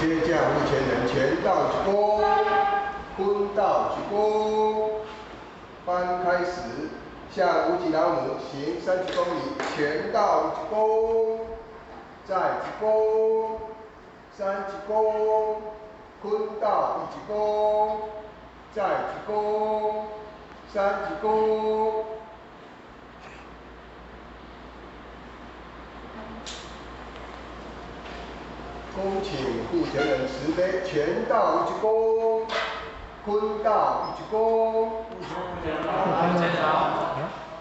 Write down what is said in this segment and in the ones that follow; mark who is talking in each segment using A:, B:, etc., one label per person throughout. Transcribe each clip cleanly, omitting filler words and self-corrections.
A: 接駕護前人前到一躬，坤道一躬，翻開始，向無極老母行30公里，前到一躬，再一躬，三鞠躬，坤道一躬，再一躬，三鞠躬。恭請護前人慈悲，前道一躬，坤道一躬。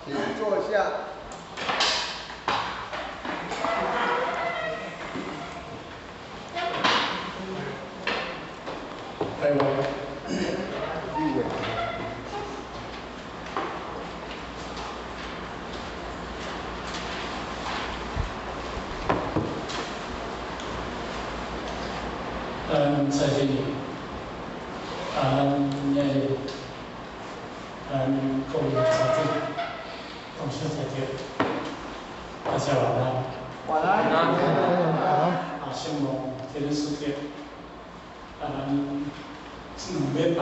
A: 請坐下。
B: 台灣。
A: 立委。
B: 咱蔡先生，啊，咱遐个，咱各位财主、董事长，大家晚安。
C: 晚安。
B: 啊，承蒙天恩师姐，啊，咱这2礼拜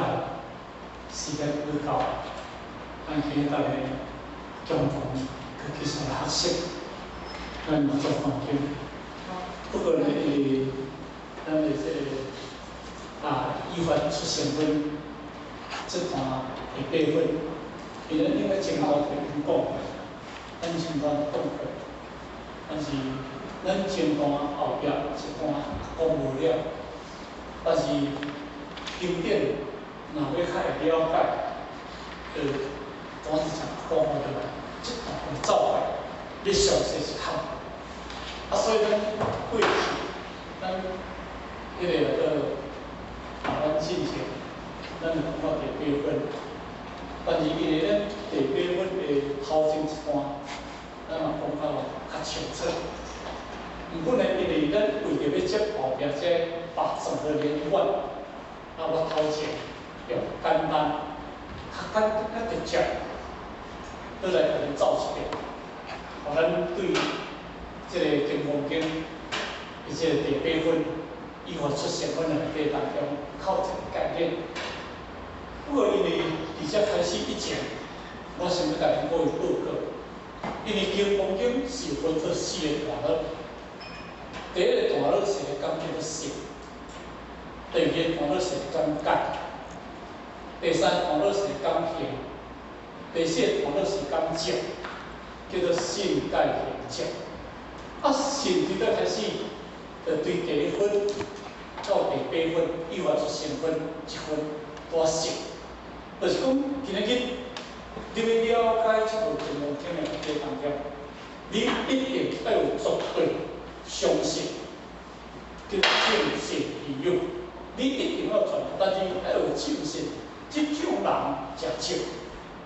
B: 时间不够，咱今日大家共同去继续来學習，咱嘛做環境。不過呢，咱的這個啊，依法出成分這段的八分，因為因為前頭就已經講過，咱前段講過，但是咱前段後壁這段講無了，但是經典若欲較會了解，就單一講好落來，這段會走過，你詳細是看，啊，所以咱過去咱彼個叫做啊，咱進前，咱有講到第八分，但是因為咱第八分的頭前一段，咱嘛講到較清楚。毋過呢，因為咱為著欲接後壁這八十個連貫，啊，我頭前用簡單、較簡較直接，倒來共你走一遍，予咱對這個金剛經，伊這個第八分。依法出成分的內底當中，較有一個概念。不過因為佇遮開始以前，我想欲共恁各位報告，因為金剛經是分做四個段落。第一個段落是咧講叫做信，第二個段落是咧講解，第三個段落是咧講行，第四個段落是講證，叫做信解行證。啊，信佇倒開始，就對第一分到第八分，依法出成分一分拄信，就是講今仔日你欲了解這部金剛經的內底當中，你一定愛有絕對相信，叫正信持有，你一定要全，但是愛有正信，這種人誠少。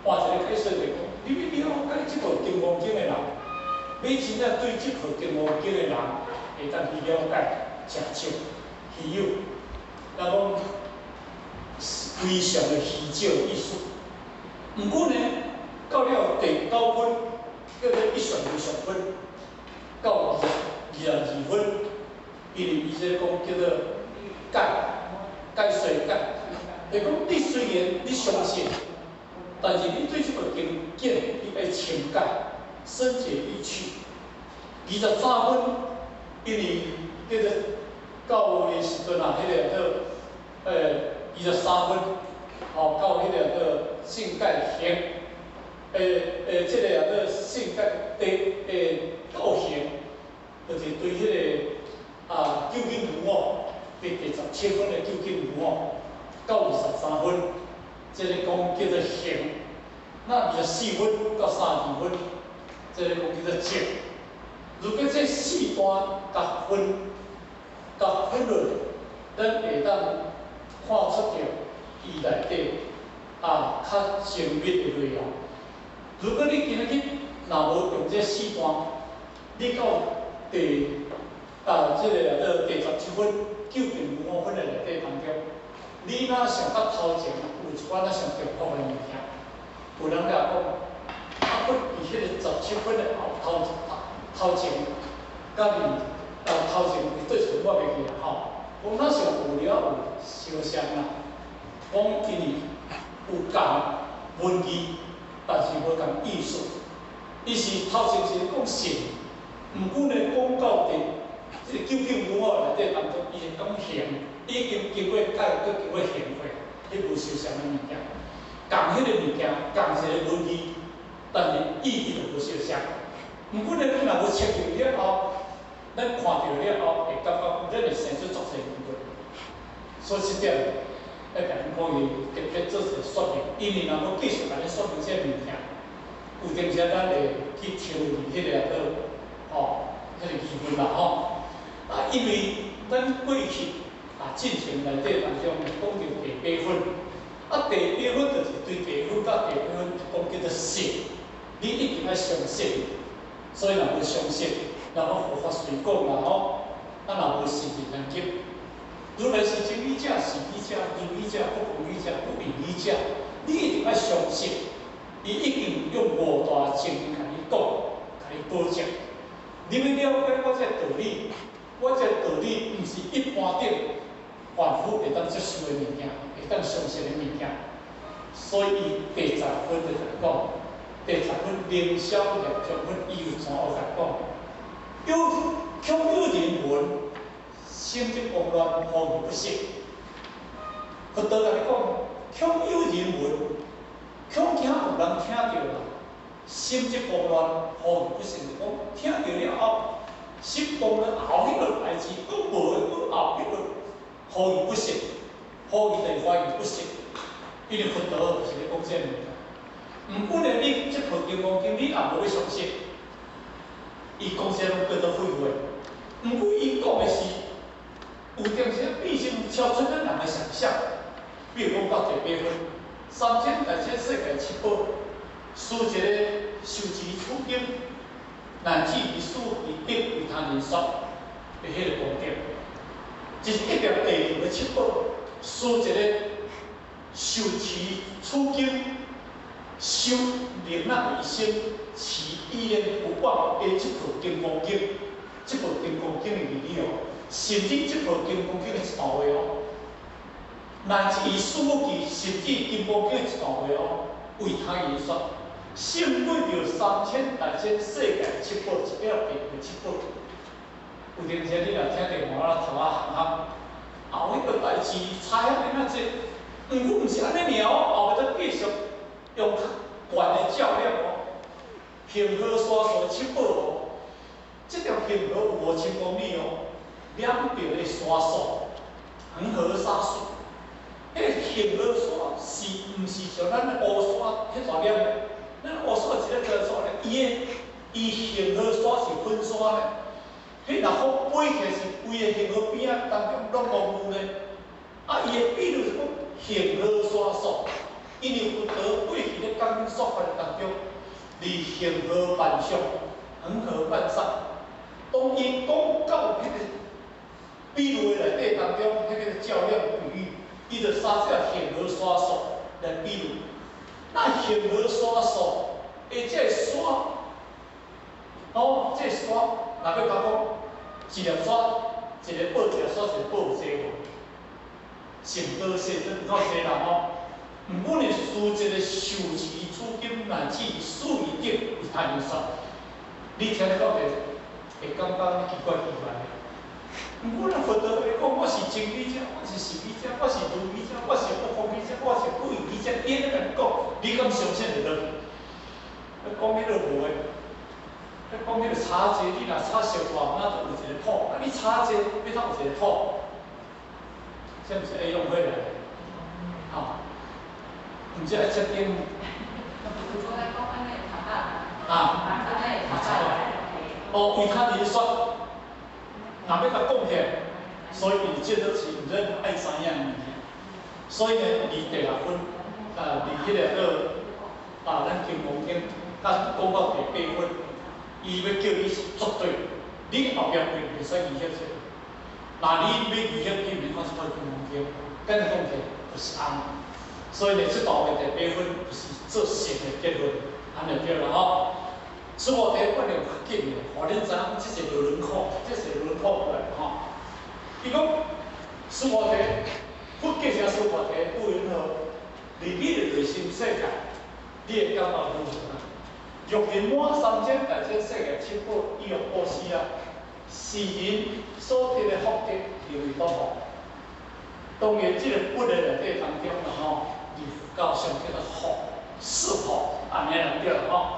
B: 換一個解釋就是講，你欲了解這部金剛經的人，欲真正對這部金剛經的人，會當去了解誠少。稀有，咱講非常的稀少的意思。毋過呢，到了第九分，叫做一上無上分，到22分，因為伊這個講叫做解，解說解，就講你雖然你相信，但是你對這部經典你愛深解，深解意趣。23分，因為叫做到的時陣啊，彼個叫23分，吼，到彼個叫信解行，這個叫信解地道行，就是對彼個啊究竟無我，第17分的究竟無我，到23分，這個講叫做行，那24分到32分，這個講叫做證。如果這四段共分，共分落，咱會當看出著伊內底啊較精密的內容。如果你今仔日若無用這四段，你到第啊這個叫第17分究竟無我分的內底當中，你若想較頭前有一寡仔上重複的物件，有人共講，啊，佛佇彼個十七分的後頭頭前，佮伊啊頭前伊對一個我袂記啊吼，講咱上學了有相像啦，講因為有仝文字，但是無仝意思。伊是頭前是講信，毋過呢講到佇這個究竟無我內底當中，伊是講行，已經經過解，閣經過行過，彼無相像的物件，仝彼個物件，仝一個文字，但是意義就無相像。毋過呢，你若無切入了後，咱看著了後，會感覺咱會生出足濟疑問。所以這點愛共恁可以特別做一個說明，因為若無繼續共恁說明這個物件，有當時咱會去聽入彼個個吼，彼個疑問啦吼。啊，因為咱過去啊進前內底當中講著第八分，啊第八分就是對第一分佮第八分講叫做信，你一定愛相信。所以若無相信，若講佛法隨講啦吼，啊若無信就難入。如來是真理者、實義者、如理者、不空理者、不異理者，你一定愛相信，伊已經用五大證明共你講，共你保證。你欲了解我這道理，我這道理毋是一般的凡夫會當接受的物件，會當相信的物件。所以伊第十分就共講，第十分能銷業障分，伊有怎學共講？有恐有人聞，心則慌亂，何而不信？佛陀共你講，恐有人聞，恐驚有人聽著啦，心則慌亂，何而不信？講聽著了後，心慌亂，後彼個代誌，閣無閣後彼個，何而不信？何而就懷疑不信？因為佛陀就是咧講這個物件。毋過呢，你這部金剛經，你也無欲相信，伊講這攏叫做廢話。毋過伊講的是，有當時變成超出咱人的想象。比如講到第八分，三千大千世界七寶，施一个受持此經，乃至於事於得為他人說的彼個功德，就是一粒地球的七寶，施一个受持此經，修寧那一生持意念不忘的這部金剛經，這部金剛經的義理哦，甚至這部金剛經的一段話哦，乃至於四句，甚至金剛經的一段話哦，為他人說，勝過著三千大千世界七寶，一粒地球七寶。有當時你若聽著我頭仔夯夯，後彼個代誌差遐爾仔濟，毋過毋是按呢爾哦，後尾閣繼續用較懸的照料哦，恆河沙數七寶哦，這條恆河有5000公里哦，兩邊的沙數，恆河沙數，彼個恆河沙是毋是像咱的烏沙彼大粒呢？咱烏沙一个大沙呢，伊的伊恆河沙是粉沙呢，彼若風飛起是規个恆河邊仔當中攏無霧呢。啊，伊的比喻是講恆河沙數，因為佛陀過去咧講經說法的當中，佇恆河萬上，恆河萬上，當伊講到彼個比喻的內底當中，彼個照料比喻，伊就殺這恆河沙數來比喻。那恆河沙數的這個沙，哦，這個沙，若欲共講，一粒沙，一个寶，一粒沙，一个寶有濟無？上多世尊有夠濟人哦。毋過呢，施一个受持此經乃至事於得為他人說，你聽得到會會感覺奇怪奇怪的。毋過咱佛陀會講，我是真理者，我是實義者，我是如理者，我是不空理者，我是不異理者。伊咧共你講，你敢相信會落去？你講彼個無的，你講彼個炒濟，你若炒小塊，那就有一个譜；啊，你炒濟，欲通有一个譜？這毋是愛用回來的，吼，毋是愛設定。啊，哦，為他人說，若欲共講起來，所以伊這都是毋免愛知影的物件。所以呢，佇第六分，啊，佇彼個個啊，咱金剛經，佮講到第八分，伊欲叫你是絕對，你後壁會袂使疑惑這個。若你欲疑惑，你毋免看這套金剛經，簡單講起來就是按呢。所以呢，這段話第八分就是做信的結論，按呢對啦吼。所以我第一觀念較緊的，予恁知影這是輪廓，這是輪廓過來吼。伊講，须菩提，佛叫啥须菩提？有云何？伫你的內心世界，你會感覺如何啊？若人滿三千大千世界七寶，伊欲布施啊，是人所得的福德，名為多福。當然，這個佛的內底當中啦吼，佇佛教上叫做福，四福，按呢啦對啦吼。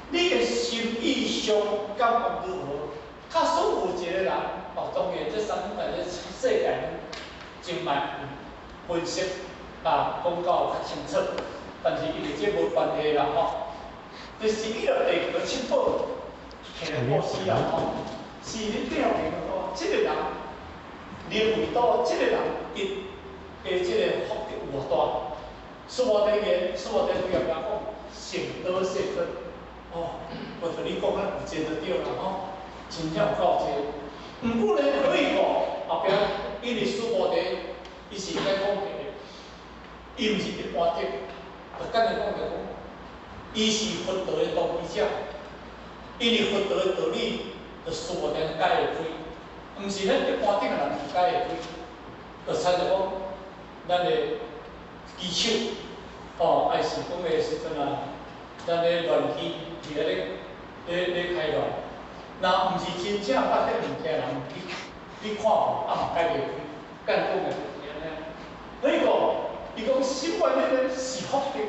B: 你的心意上感覺如何？假使有一個人，哦，當然這三千大千世界真歹分析啊，講到較清楚，但是因為這無關係啦吼。就是伊落地球七寶，摕來布施啊吼，是你表明講，這個人認為到這個人得的這個福德有偌大。須菩提言，須菩提對後講，成道世尊。哦，我同你講啊，有這就對啦吼，真正有夠濟。毋過呢，可以講後壁，因為須菩提伊是該講的，伊毋是一般的，就簡單講就講，伊是佛道的當機者，因為佛道的道理，就須菩提解會開，毋是咱一般頂的人解會開，就親像講，咱的機手，哦，還是講的時陣啊，咱咧亂機佇遐咧咧咧開亂，若毋是真正捌彼物件人，你看無，啊嘛解袂開，簡講的就是按呢。所以講，伊講心願彼個是福德，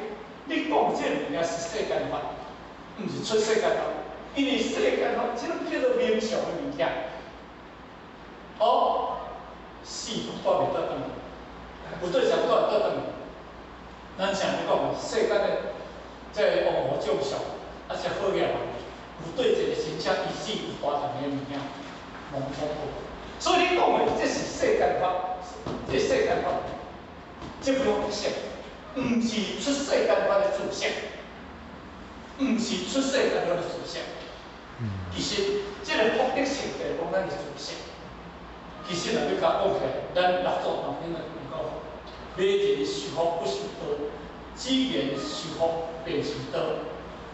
B: 你講這個物件是世間法，毋是出世間法，因為世間法這種叫做冥想的物件。哦，死都帶袂倒轉去，有對啥帶會倒轉去？咱成日講世間的這個王侯將相，啊，這好額人，有對一個真正伊死有大同的物件，攏總無。所以你講的這是世間法，這世間法，這不用說，毋是出世間法的知識，毋是出世間法的知識。其實這個福德性就是講咱的知識。其實若欲共講起來，咱六祖壇經就講，迷人修福不修道，只言修福便是道。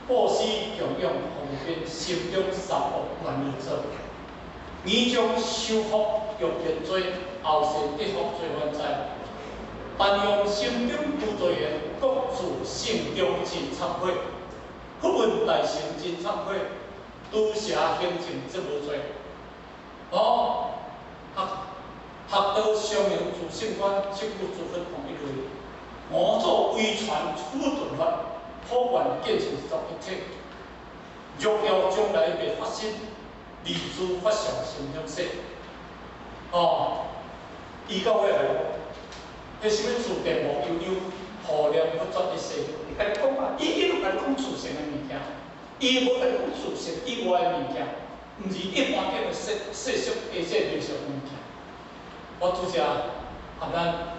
B: 布施供養方便，心中三惡願而做。擬將修福欲變做，後世得福罪還在。但用心中無罪言，各自性中真懺悔。佛聞大乘真懺悔，毒蛇行徑則無罪。哦，學學道相應自性觀，即故諸佛同一類。五祖遺傳苦頓法，普願見性作一體。若要將來未發生，離諸法相心中說。哦，伊到尾來講，彼啥物自定無憂憂，護念不絕一世。伊共你講啊，伊一路共你講自性的物件，伊無共你講自性以外的物件，毋是一般的世世俗下這個世俗物件。我拄才和咱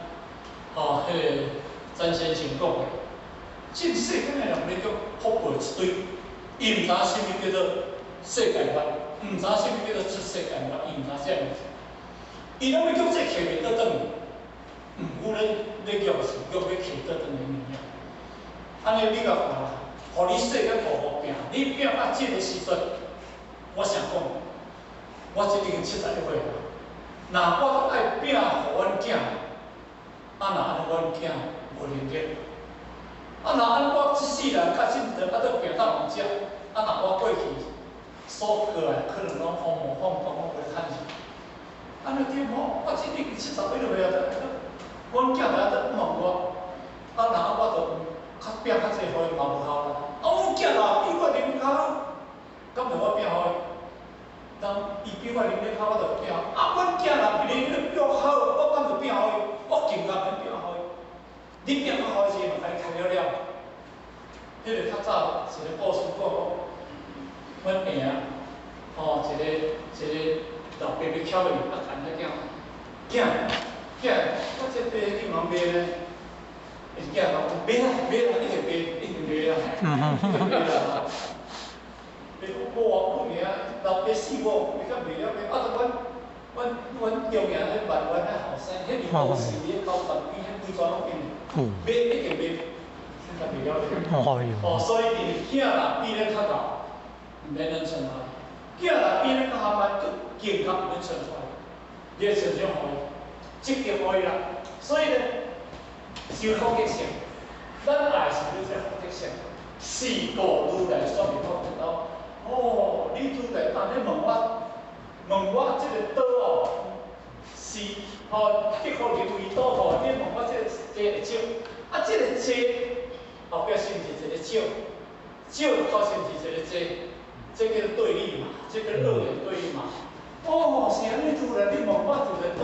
B: 吼，彼個詹先生講的，這世間的人咧叫福報一堆，伊毋知影啥物叫做世間法，毋知影啥物叫做出世間法，伊毋知啥物事。伊攏欲叫這揢袂倒轉去，毋過咧咧叫是叫欲揢倒轉的物件。按呢你共看啦，予你世間步步拼，你拼到這個時陣，我想講，我這已經71歲啦。若我閣愛拼予阮囝，啊若按呢阮囝無能力，啊若按我這世人較進得，啊閣拼到毋遮，啊若我過去所過來可能攏風魔放光，攏無趁錢。按呢對無？我這已經70幾歲啊，阮囝來閣問我，啊若我就較拼較濟，予伊嘛無效啦。啊，阮囝若比我能力較好，敢會我拼予伊？當伊比我能力較好，我就拼。啊，阮囝若比能力比我好，我敢會拼予伊？我更加免拼予伊。你拼較好時，嘛共你牽了了。彼個較早一個故事講，阮爺吼，一個一個老爸欲巧伊，啊，牽遐囝，囝囝，我這爸你茫賣呢？伊囝講賣啦賣啦，一定賣，一定賣啦，一定賣啦。伊講無偌久爾，老爸死無，伊較賣了賣，啊，就阮阮阮中營彼萬源彼後生，彼是都市佇咧高山邊，彼規逝攏變，賣一定賣，現在賣了咧。哦，所以因為囝若比咱較𠢕，毋免咱傳來；囝若比咱較含慢，閣更較毋免傳出來。你會傳啥予伊？積極愛啦。所以呢，修福德性，咱愛是要這福德性，是故如來說明福德道。哦，你拄來當咧問我，問我這個道哦，是吼得予輪迴倒吼，你問我這個這個少，啊，這個這後壁是毋是一個少？少頭是毋是一個這？這叫做對立嘛，這叫做二元對立嘛。哦，是按呢，突然你問我一個道，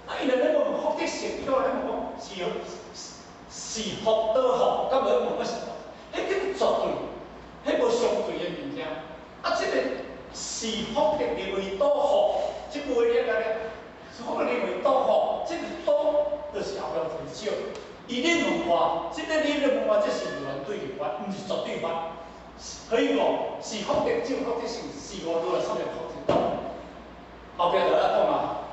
B: 啊，伊若咧問福德性，伊閣咧問講是是福德福，敢無問我是？彼叫做絕對，彼無相對的物件。啊，這個是福德輪迴倒福，這句話你會咧？是福德輪迴倒福，這個倒就是後壁一個少。伊咧問我，這個你咧問我，這是二元對立法，毋是絕對法。所以講是福德少福德性，是故如來說明福德道。後壁就來講啊，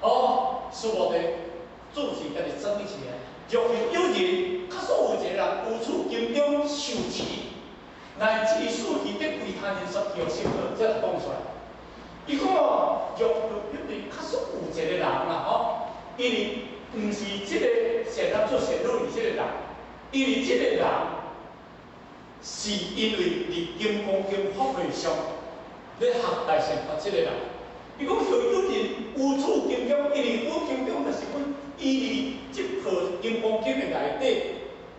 B: 哦，須菩提，注釋家己整理起來。若有有人，假使有一個人於此經中受持，乃至四諦得維他人說叫聖好，這講出來。伊講哦，若有有人，假使有一個人啦，吼，因為毋是這個善男子善女兒這個人，因為這個人是因為佇金剛經法會上咧學大乘法這個人。伊講若有人於此經中，因為於經中就是講，伊佇這部金剛經的內底，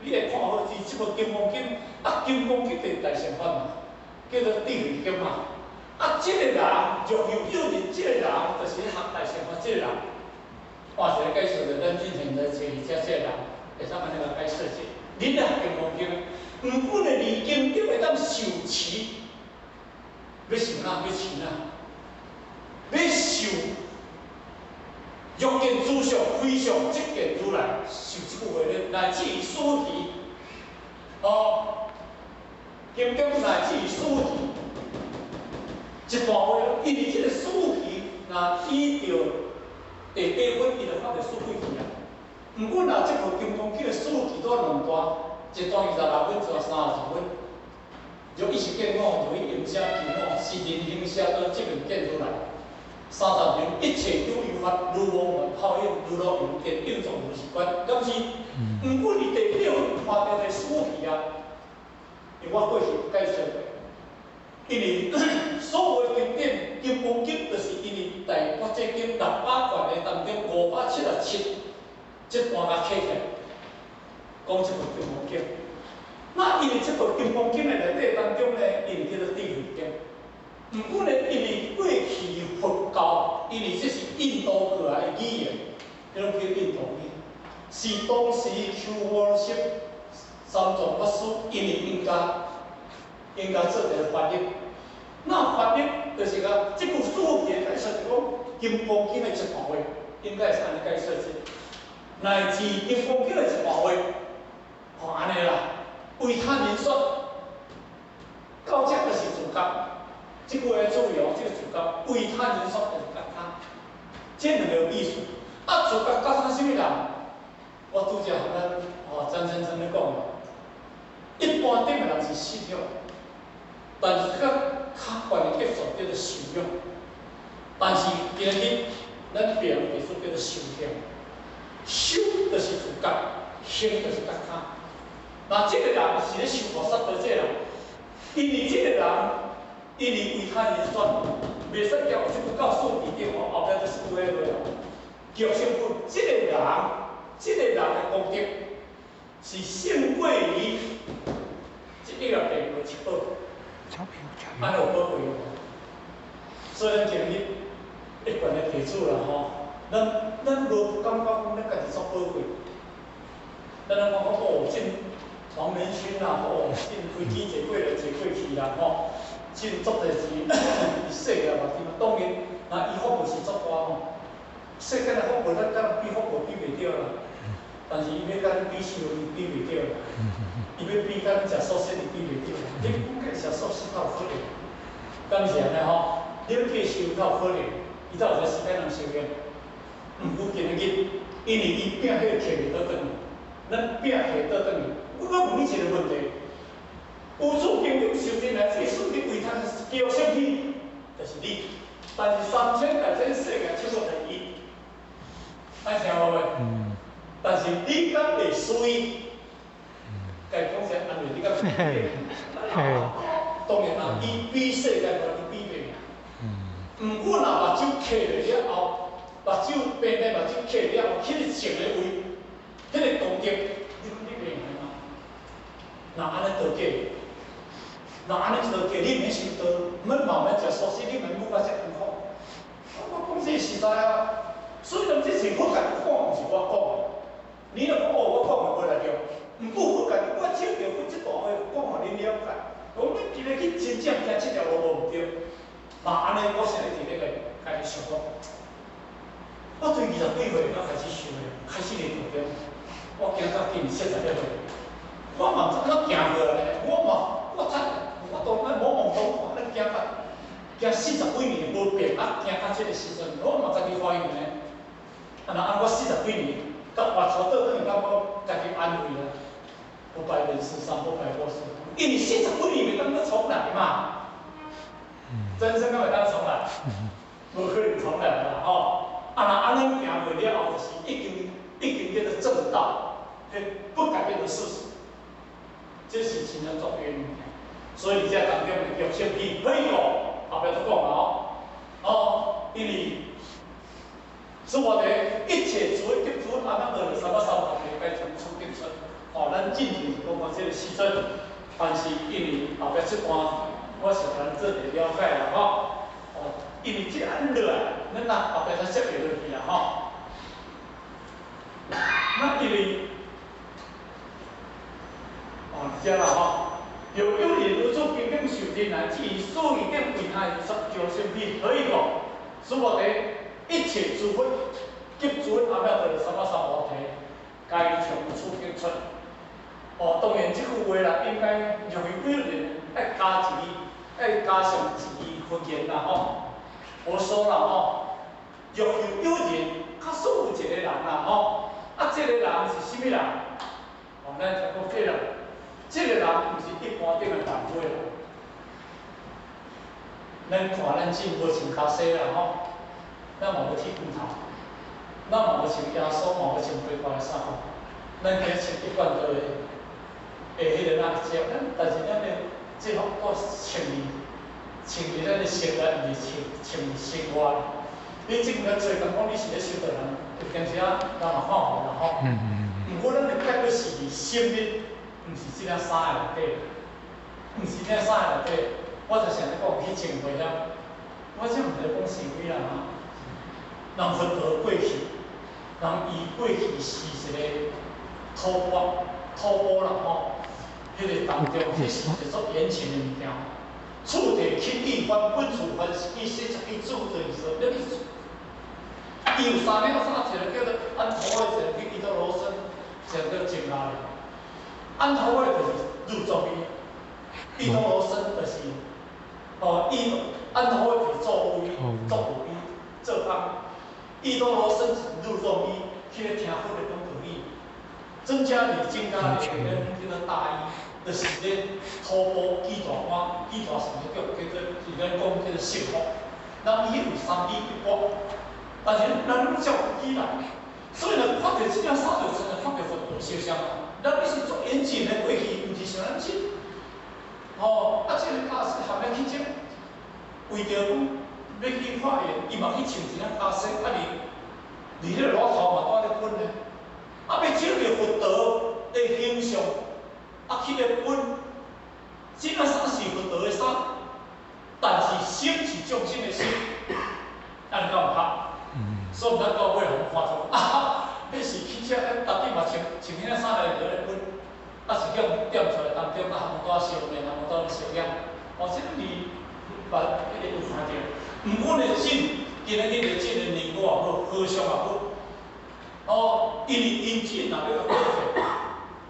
B: 你會看好是這部金剛經，啊，金剛經就是大乘法嘛，叫做智慧經嘛。啊，這個人若有有人，這個人就是學大乘法這個人。換一個解釋，就咱之前在坐佇遮這個人，會使按呢個解釋者。恁咧學金剛經，毋過呢，佇經中會當受持，欲受哪？欲持哪？欲受若見諸相非相，即見如來。受這句話咧，乃至於四諦，哦，經中乃至於四諦，一段話，因為這個四諦，若依著第八分，伊就發著四諦去啊。毋過若這部金剛經的四諦拄兩段，一段26分，一段32分。若伊是見我，若伊應聲見我，是人行邪道，即便見如來。30分，一切有為法，如夢幻泡影，如露亦如電，應作如是觀。敢是？毋過佇第六分看著的四諦啊，因為我過去解釋過，因為所有的經典《金剛經》就是因為大般若經600卷的當中577這段共起來，講這部《金剛經》。那因為這部《金剛經》的內底當中呢，因叫做智慧經。毋過呢，因為過去佛教，因為這是印度過來的語言，彼種叫印度語，是當時鳩摩羅什三藏法師因為應該做一個翻譯。那翻譯就是講，這句四諦解釋是講《金剛經》的一段話，應該是按呢解釋者。乃至《金剛經》的一段話，吼按呢啦，維他人說，到這就是自覺。這句話注意哦，這個自覺，維他人說就是覺他，這兩個意思。啊，自覺覺他啥物人？我拄才和咱吼張先生咧講，一般頂的人是信仰，但是較較懸的級數叫做修養。但是今日咱別人技術叫做修行，修就是自覺，行就是覺他。那這個人是咧修菩薩道這個人，因為這個人，因為維他人說，袂使交這個到四諦頂哦，後壁就是有迄個哦，叫聖分。這個人，這個人的功德是勝過於這一個地的七寶，按呢有寶貴無？所以咱今日一般的弟子啦吼，咱無感覺講咱家己足寶貴，咱攏講哦，進黃仁勳啦，吼，進飛機坐過來坐過去啦，吼，進足濟錢，伊世界嘛，當然，若伊福報是足大吼，世間的福報咱佮比福報比袂著啦，但是伊欲佮咱比修，伊比袂著啦。伊欲比佮咱食素食，伊比袂著。你講起食素食較有可能，敢是按呢吼？你欲繼修較有可能，伊才有這個時間通修行。毋過今日，因為伊餅彼個摕袂倒轉去，咱餅摕倒轉去。我閣問你一個問題：有此經中受持乃至四諦維他叫啥物？就是你。但是三千大千世界七寶第一，當然啦，伊比世界無伊比袂贏。毋過若目睭閉落了後，目睭平平目睭閉了後，彼個前的位，彼個功德，你袂用的嗎？若按呢倒假，若按呢倒假，你免修道，免嘛免食素食，你免舞甲遮艱苦。我講這實在啊，所以人這是佛家己講，毋是我講的。你若講哦，我講的無來用，毋過佛家己我照著佛這段話講予恁了解。講你今日去真正行這條路無毋對，嘛按呢，我現在佇咧個家己想講，我對20幾歲才開始想的，開始咧當中，我行到今年46歲，我嘛毋知按怎行過來，我嘛我睇我當咱懵懵懂懂，咱行到行40幾年無變，啊行到這個時陣，我嘛家己發現呢。啊若按我四十幾年，甲活出倒轉，感覺家己安慰啦。不拜人世上，不拜過世，因為四十幾年袂當閣重來嘛。人生敢會當重來？無可能重來啦吼！啊，若按呢行過了後，就是已經叫做正道，彼不改變的事實。這是真正重要的物件。所以這當中的玉成彼何以故？後壁都講啊吼，哦，因為所以一切諸佛及諸阿耨多羅三藐三菩提，皆從此得出。吼，咱進前是講過這個時陣，但是因為後壁這段，我想咱做一個了解啦吼。哦，因為這按落來，咱若後壁才接會落去啦吼。那因為，哦，這啦吼，若有人於此經典受聽來，至於所餘等為他十九生彼何以故？所以一切諸佛及諸阿耨多羅三藐三菩提，皆從此得出。哦，當然這句話啦，應該若有人愛加一字，愛加上一字佛言啦吼。我說啦吼，若有有人，假使有一個人啦吼，啊，這個人是啥物人？哦，咱聽講這個人，這個人毋是一般頂的凡夫人。咱看咱真無穿跤西啦吼，咱嘛無剃光頭，咱嘛無穿耶穌，嘛無穿悲掛的衫褲，咱今穿一貫道的，彼個哪只？咱但是咱的制服都穿佇穿佇咱的生活，毋是穿穿佇生活。你這陣咧做工講你是咧修道人，有當時啊，人嘛看無啦吼。毋過咱的結果是佇心裡，毋是這領衫的內底，毋是這領衫的內底。我就想咧講去穿袂曉，我這毋是講是非啦吼。人佛陀過去，人伊過去是一個吐蕃吐蕃啦吼，彼個當中，彼是一個足言情的物件。處地起意翻本處凡是去洗十去做的時候，伊有三領衫，一個叫做安陀的，一個叫伊多羅僧，一個叫淨阿的。安陀的就是入藏衣，伊多羅僧就是，哦，伊安陀的就是做巫醫，做巫醫做工。伊多羅僧是入藏衣，去咧聽佛的講道理。增加你增加你的叫做大衣，就是咧吐蕃幾大官，幾大神叫叫做是咱講叫做聖福。人伊有三衣一缽，但是人攏照起來，所以呢，看著這領衫就親像看著佛陀肖像。咱你是足嚴謹的過去，毋是像咱這，吼，啊，這個家私含咧去這，為著講欲去化緣，伊嘛去穿一領袈裟，啊，佇佇咧路頭嘛蹛咧分咧，啊，欲照著佛陀的形象，啊，去咧分，這領衫是佛陀的衫，但是心是眾生的心，按呢敢有合？所以咱到尾予人看出，啊，你是去遮，逐日嘛穿穿彼領衫來佇咧分，啊是叫人點出來當中，啊含帶燒麵，含帶燒肉，哦，這個你捌彼個有看著。毋過呢，真今仔日的這個尼姑也好，和尚也好，哦，因為𪜶真若欲共過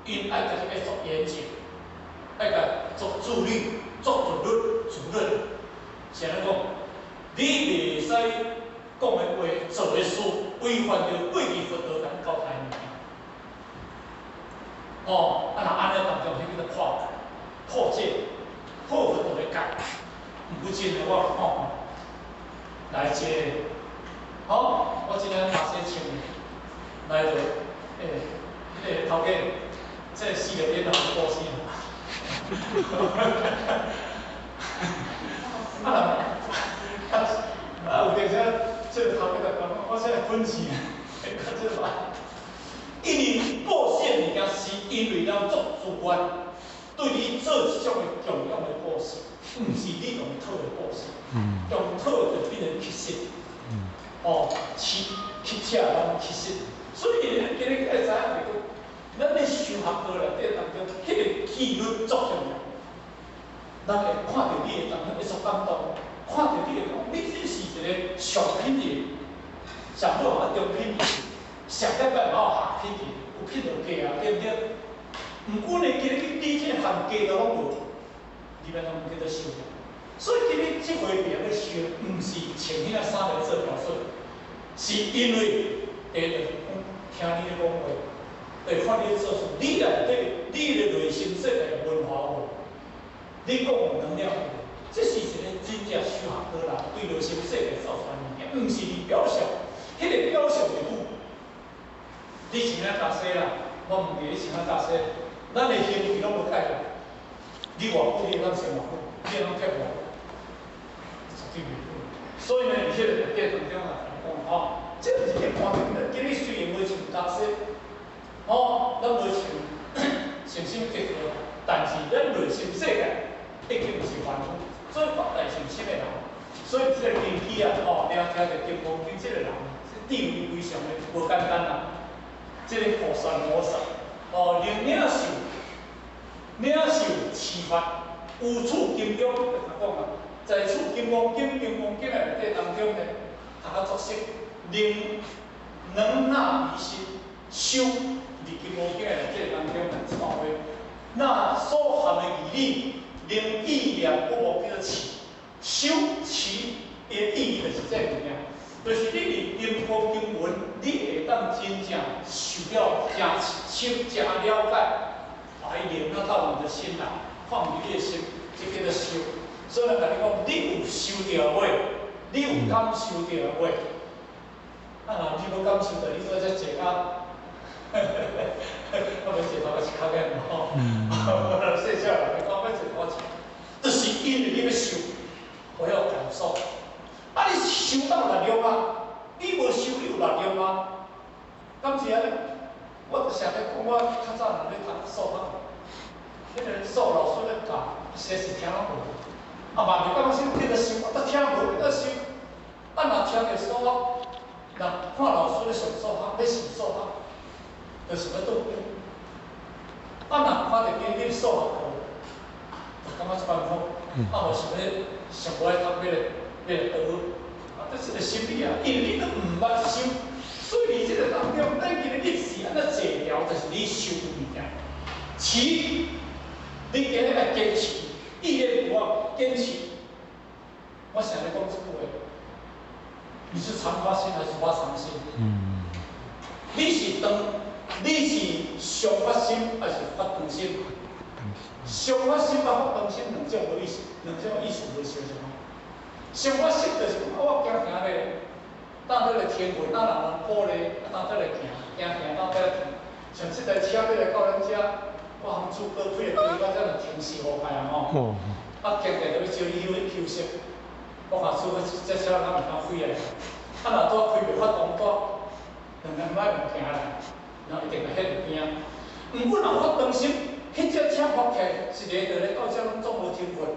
B: 去，𪜶愛家己愛做嚴謹，愛共做自律、做自律、自律。是按呢講，你袂使講的話、做的事，違反著過去佛陀共你交代的物件。哦，啊若按呢當中，彼叫做破戒、破戒、破佛陀的戒。毋過真的，我看看，來這個，好，我這領袈裟穿來就，欸，彼個頭家，這四個點仔布施。啊，啊啊，有陣時這個頭家就講，我這個本事，較這個。因為布施的物件是因為咱做自願，對你做這種的供養的布施，毋是你用討的布施。用討就變成乞食。哦，乞乞食咱乞食，所以咱今日愛知影就講，咱咧修學道內底當中，彼個紀律足重要。咱會看著你的當中會足感動，看著你會講，你這是一個上品的，上好啊中品的，上較歹有下品的，有品就低啊，對毋對？毋過呢，今日去比這個含低都攏無，你欲按怎叫做修？所以今日這回別咧修，毋是穿彼個衫來做標準，是因為第一就是講聽你咧講話，對看你咧做事，你內底你的內心世界文化無？你講有能量無？這是一個真正修學的人對內心世界造出來物件，毋是佇表象，彼個表象會久。你穿啊較西啦，我毋記你穿啊較西，咱的行為攏無改變。你偌久你會當穿偌久，你會當貼偌久，絕對袂久。所以呢，佇彼個內底當中啊，講吼，這毋是去看今日雖然無穿較西，吼，咱無穿穿啥物結合，但是咱內心世界已經是凡夫，所以發大善心的人，所以這個根基啊，吼，聽聽著金剛經這個人，地位非常的無簡單啦。這個普賢菩薩，哦，能領受，領受持法，有處金剛，就講啊，在處金剛經、金剛經的內底當中呢，讀較足熟，能能納於心，修佇金剛經的內底當中呢，這段話，那所含的義理，能意念不忘叫做持，修持的意義就是這個物件。就是你佇金剛經文，你會當真正受了誠深、誠了解，把伊連到你的心內，放佇你的心，這叫做修。所以咱共你講，你有修著話，你有感受著話，啊，若你無感受著，你做這坐甲，我欲坐頭是較免吼。細小人講欲坐頭前，就是因為你欲修，我要感受。啊！你修到力量啊？你無修，你有力量嗎？敢是按呢？我就成日講，我較早若咧讀數學，彼個數老師咧教，實是聽攏無。啊嘛袂感覺說叫做修，啊，都聽無，叫做修。啊，若聽著數學，若看老師咧上數學，咧上數學，就是欲倒轉。啊，若看著今日數學課，就感覺這般好。啊，無想欲上無愛讀，欲來欲來倒。啊，這是個心理啊，因為你都毋捌修，所以佇這個當中，咱今日你是按怎坐牢，就是你修物件。持，你今日愛堅持，意念不忘，堅持。我成日講這句話，你是常發心還是發長心？你是長，你是常發心還是發長心？常發心佮發長心兩種無意思，兩種意思無相像。常發心就是講，我行行咧，當這個天份，當人人鼓勵，啊，當這個行，行行到這停。像這台車欲來到咱遮，我含主哥開來開到遮就停四五擺啊吼。啊，行行就欲招你休休息。我看主哥這車敢會當開來，啊，若拄開袂發動，拄兩兩擺就行啦，然後一定會歇佇邊仔。毋過若發長心，彼隻車發起來，一个就咧到遮攏總無停困。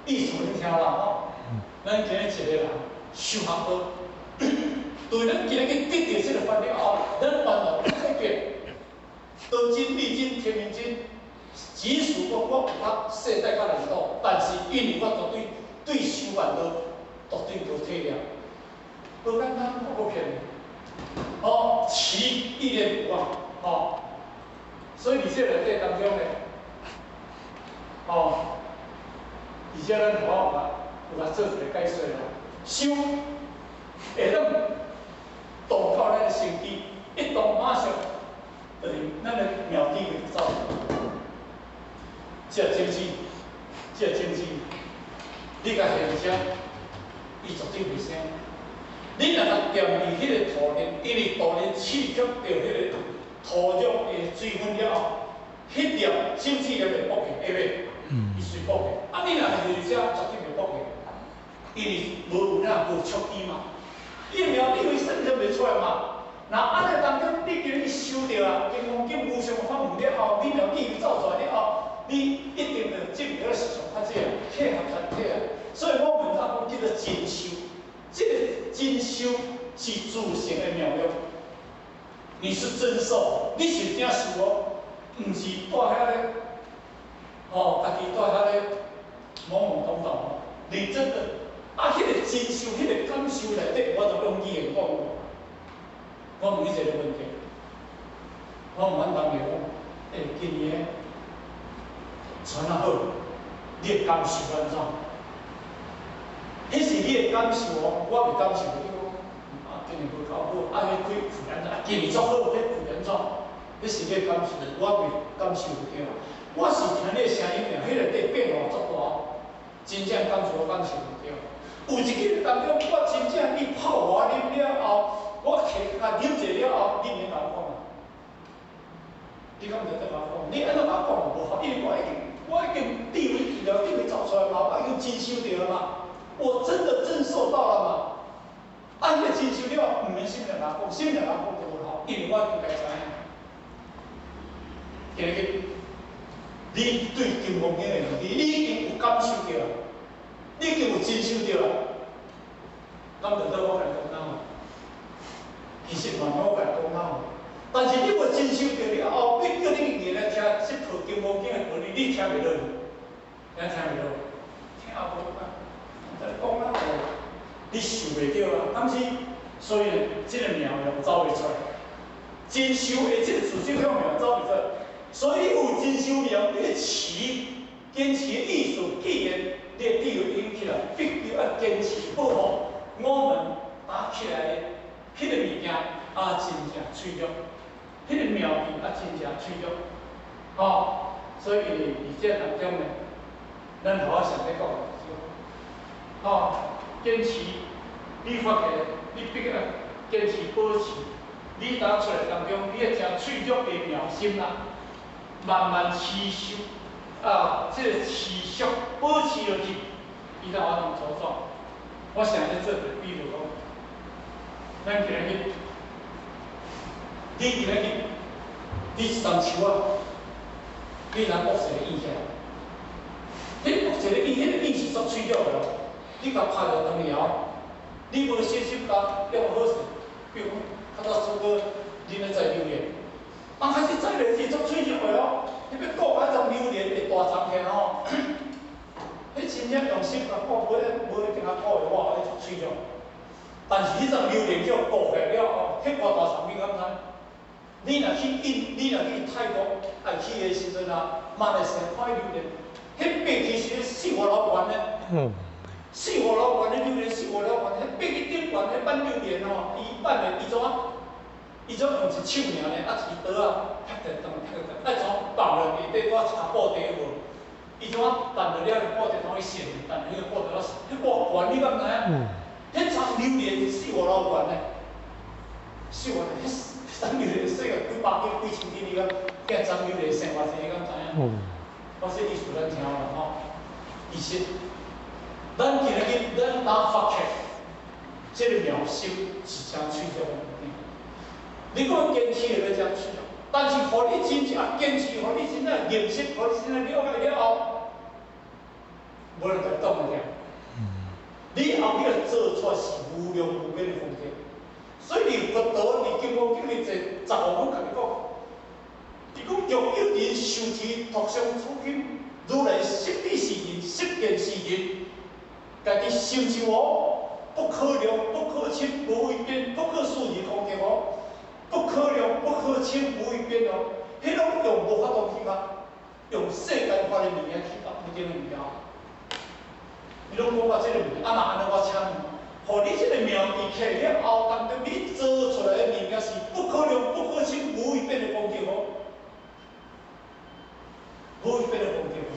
B: 意思你聽啦吼，咱今日一個人修學道，對咱今日去得著這個法了後，咱原來改變，道真、理真、天命真，即使講我有較世代較難度，但是因為我絕對對修辦道絕對無體諒，無簡單，我無騙你。哦，持意念不忘，哦，所以佇這內底當中呢，哦。而且咱頭有來做一個解說啦，修會當動到咱的心機，一動馬上就是咱的妙智就走。這種子，這種子，你共現遮，伊絕對袂生。你若共踮佇彼個土壤，因為土壤刺激著彼個土壤的水分了後，彼粒手指粒會爆去，會袂？伊隨爆去。啊，你若是佇遮，絕對袂爆去，因為無有哪無觸機嘛。你的妙智慧生就袂出來嘛。若按呢當中，你今日修著啊，金剛經無上法門了後，你妙智慧走出來了後，你一定會證得是上較濟契合全體啊。所以我們才講叫做真修，這個真修是自性的妙用。你是真受，你是真受哦，毋是蹛遐咧，吼，家己蹛遐咧懵懵懂懂。你真的啊，彼個真受，彼個感受內底，我就用語言講。我問你一個問題，我問阮同學講，欸，今年穿啊好，你的感受按怎？彼是你的感受哦，我袂感受。你講啊，今年無夠好，啊，彼開開按怎？啊，今年足好，彼開按怎？彼是你的感受，我袂感受對。我是聽你的聲音爾，彼內底變化足大，真正感受我感受袂著。有一個當中，我真正你泡我啉了後，我摕共啉者了後，你免共我講啊？你敢會當共我講？你按怎共我講無法，因為我已經智慧去了，智慧走出來嘛，我已經真修著了嘛，我真的真受到了嘛。啊，彼個真修了，毋免心來共我講，心來共我講就無效，因為我已經該知影。今日你對金剛經的問題，你已經有感受著啦，你已經有真修著啦。敢就倒我共你講哪嘛？其實嘛，我共你講哪嘛？但是你無真修著了後，你叫你硬來聽這套金剛經的道理，你聽袂落，聽聽袂落，聽無啊？在講哪無？你受袂著啊？敢是？所以這個妙用走袂出來，真修的這個自性向妙走袂出來。所以有真修妙，你的持堅持的意思，既然你的智慧已經起來，必須要堅持保護我們打起來的彼個物件啊，真正脆弱，彼個妙義啊，真正脆弱。吼，所以佇這當中呢，咱頭仔上咧講的就是講，吼，堅持你發現，你必須要堅持保持，你打出來當中，你會誠脆弱的妙心啦，慢慢持續啊，這個持續保持落去，伊才有法度茁壯。我想咧做個比如講，咱今日，你今日你一丛樹仔，你若剝一个葉起來，你剝一個葉，彼個葉是足脆弱的哦。你共拍著斷了，你無小心共弄好勢，比如講，較早出過恁咧摘榴蓮，剛開始摘榴蓮是足脆弱的哦，彼欲顧彼叢榴蓮會大叢起來吼，彼真正用心共顧，無一定仔顧會活，彼足脆弱。但是彼叢榴蓮叫顧起來了後，彼偌大叢你敢知？你若去印，你若去泰國愛去的時陣啊，馬來西亞看彼榴蓮，彼爬其實四五樓懸的，四五樓懸的榴蓮，四五樓懸，彼爬去頂懸，彼挽榴蓮吼，伊挽的伊怎啊？伊怎用一手爾呢？啊，一支刀仔，劈著斷，劈著斷，愛怎放落下底拄仔一跤布袋無？伊怎啊彈落了布袋通去旋，彈彼個布袋，彼偌懸你敢知影？彼叢榴蓮四五樓懸的，四五樓，彼叢榴蓮細個幾百斤、幾千斤，你敢？彼叢榴蓮生偌濟，你敢知影？我這意思咱聽有啦吼。其實，咱今日咱當發現，這個妙心是誠脆弱的物件。你講堅持會欲誠脆弱，但是予你真正堅持，予你真正認識，予你真正了解了後，無人共擋會牢。你後尾做出來是無量無邊的功德。所以佇佛陀佇金剛經裡第15本共你講，伊講若有人受持托生此經，如來悉地是人，悉見是人，家己受持哦，不可量，不可稱，無為變，不可思議功德哦，不可量，不可稱，無為變哦，彼攏用無法度去甲，用世間法的物件去甲決定的物件。你攏講我這個物件，啊若按呢我請問，予你這個妙義起了後，當中你做出來的物件是不可量、不可稱、無為變的功德哦，無為變的功德哦。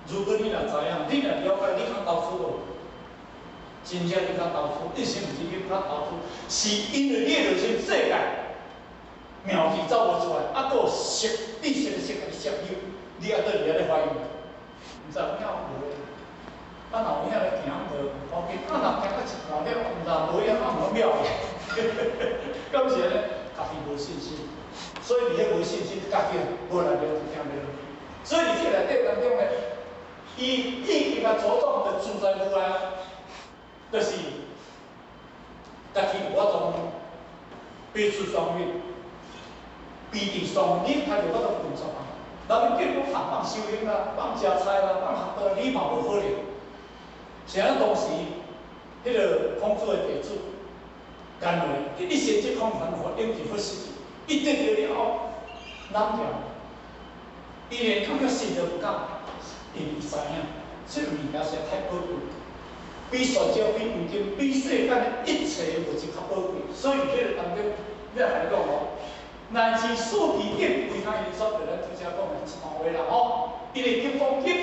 B: 如果你若知影，你若了解，你較投資無？真正你較投資，你是毋是去較投資？是因為你的內心世界，妙智走無出來，啊，閣有色知識的色共你攝入，你猶閣佇遐咧懷疑，毋知有影無咧？啊，若有影咧行就無要緊，啊，若行到一半了，毋知無影，啊，毋妙去，敢是按呢？家己無信心，所以佇彼無信心，家己無來了就行袂落去。所以佇這內底當中咧，伊已經啊着重的自在無礙，就是家己有法度彼此雙運，彼地雙運，他就法度運作啊。人叫講啊，放修行啦，放食菜啦，放學道，你嘛無可能。像咱當時，彼个孔子的弟子，干會，一先這空傳法，應是佛事，伊得著了後，難掉，伊連感覺信都不敢，因為伊知影，這个物件實在太寶貴，比璇石、比黃金、比世間的一切物質較寶貴，所以彼个當中，你來共你講哦，乃至四諦點，為他言說，就咱拄才講的一段話啦吼，因為金剛經，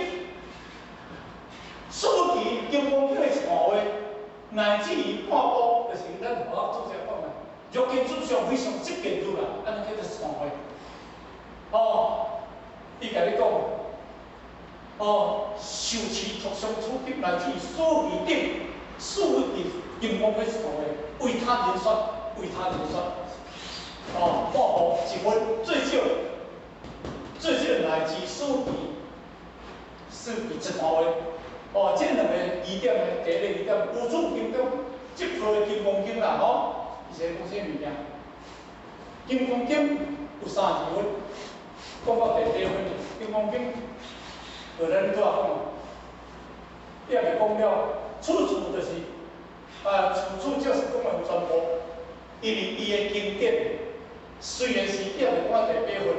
B: 四諦金剛經的一段話，乃至於半部，就是咱頭拄才講的，若見諸相非相，即見如來，按呢叫做一段話。哦，伊共你講，哦，受持托相處境乃至四諦點，四諦金剛經一段話，為他人說，為他人說。哦，半部一分最少，最少乃至四諦，四諦一段話。哦，這兩个疑點呢，第一個疑點，無住經中，這部的金剛經啦，吼，伊是講啥物件？金剛經有32分，講到第八分，金剛經，就咱拄仔講，伊也未講了，處處就是，啊，處處就是講的全部，因為伊的經典雖然是伊也未講到第八分，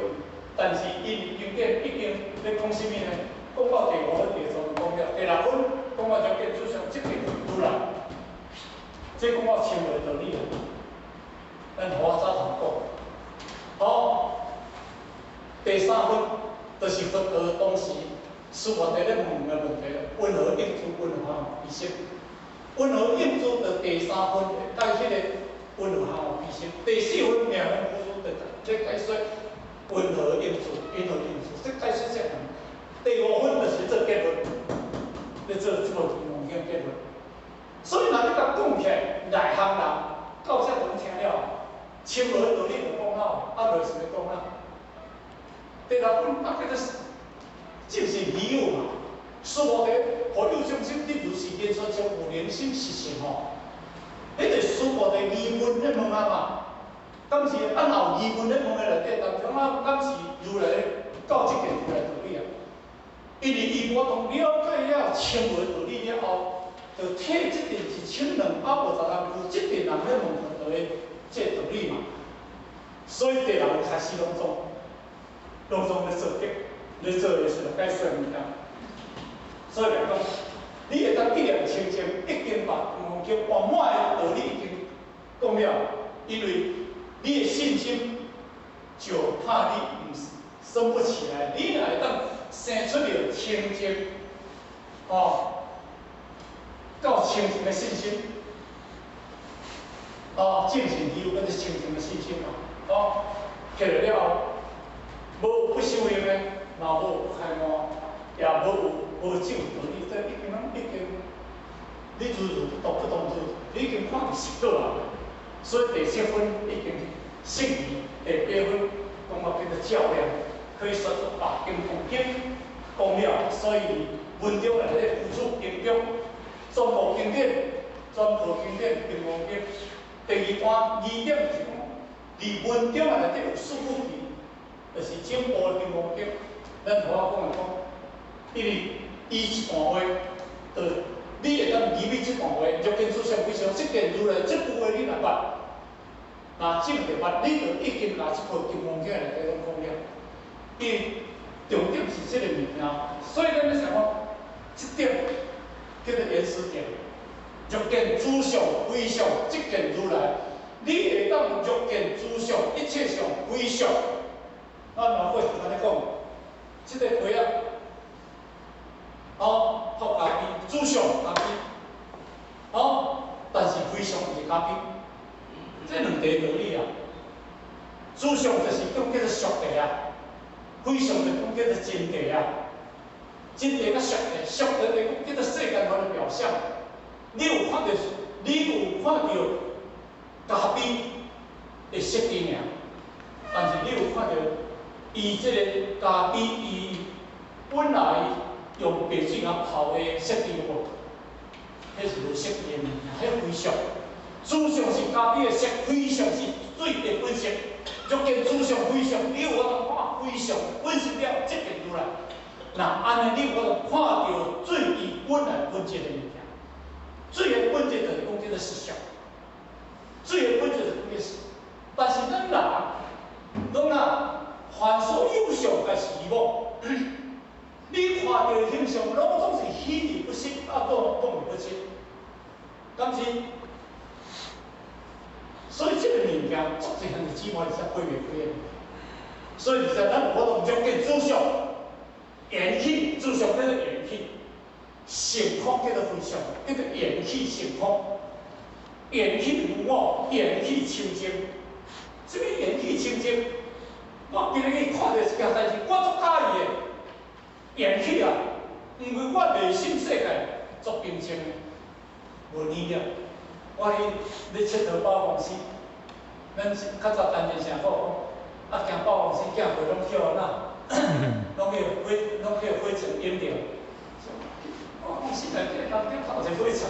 B: 但是伊的經典已經咧講啥物呢？講到第五分、第十分講了，第六分講到條件諸相即見如來，這講到深的道理啊。咱予我早頭講，好，第三分就是佛陀當時須菩提咧問的問題：雲何應知雲何行無彼識？雲何應知就第三分解彼个雲何行無彼識？第四分妙法菩薩就咧解說雲何應知，雲何應知，這解說這項。第五分就是做結論，咧做這部金剛經結論。所以若你共講起來，內行人到這陣聽了，深奧的道理就講了，啊，落是欲講啊。第六分啊，叫做就是疑有嘛。須菩提，何有眾生，你如是言說，將有靈心實性吼。彼个須菩提疑問咧問啊嘛，敢是按有疑問咧問的內底當中啊，敢是如來到這個如來道理啊？因為伊無當了解了深奧道理了後，就替這陣1250人有這陣人咧問佛陀的這個道理嘛。所以第六分開始攏總咧做結，咧做的是解說物件。所以來講，你會當記念清淨，已經把金剛經圓滿的道理已經講了，因為你的信心就怕你毋生不起來，你若會當生出了清淨，哦，夠清淨的信心，哦，正是你有嗰個清淨的信心嘛，哦，起來了後，無不修行的，嘛無不開悟，也無有無證道理，這已經攏已經，你如如不動不動如，你已經看佇實道啊。所以第七分已經釋疑，第八分講到叫做照亮，可以說把金剛經講了。所以文中內底附註經中，全部經典，全部經典金剛經。第二段疑點就是講，佇文中內底有四句偈，就是整部的金剛經。咱頭仔講的講，因為伊一段話，就你會當疑彼這段話，若見諸相非相，即見如來這句話你若捌，若證著捌，你就已經共這部金剛經內底攏講了。伊重點是這個物件，所以咱咧想講，這點叫做原始點。若見諸相非相，即見如來。你會當若見諸相，一切相非相。咱老過去按呢講，這個杯仔，哦，泡咖啡，諸相咖啡，哦，但是非相毋是咖啡，這兩塊道理啊。諸相就是講叫做俗諦啊，非相就講叫做真諦啊。真諦佮俗諦，俗諦就講叫做世間法的表象。你有看著，你有看著咖啡的色智爾，但是你有看著伊這個咖啡伊本來用白水仔泡的色智無？彼是無色智的物件，彼非相。主相是咖啡的色，非相是水的本色。若見諸相非相，你有法度看非相本性了，即見如來。若按呢，你有法度看著水伊本來本質的物件。水的本質就是講叫做實相，水的本質就是講叫實。但是咱人，攏啊，凡所有相，皆是虛妄。你看著的形象，攏總是虛而不實，啊，講講而不真，敢是？所以這個物件，足濟兄弟姊妹才飛袂開的。所以其實咱有法度若見諸相，緣起諸相叫做緣起，性空叫做非相，叫做緣起性空，緣起無我，緣起清淨。啥物緣起清淨？我今日去看著一件代誌，我足佮意的。緣起啊，因為我內心世界足平靜的，無念了。我去咧𨑨迌百貨公司，咱較早陳前成講，啊，行百貨公司囝輩攏叫按怎？攏叫火，攏叫火箭淹著。我講實在，這個當中頭一火箭，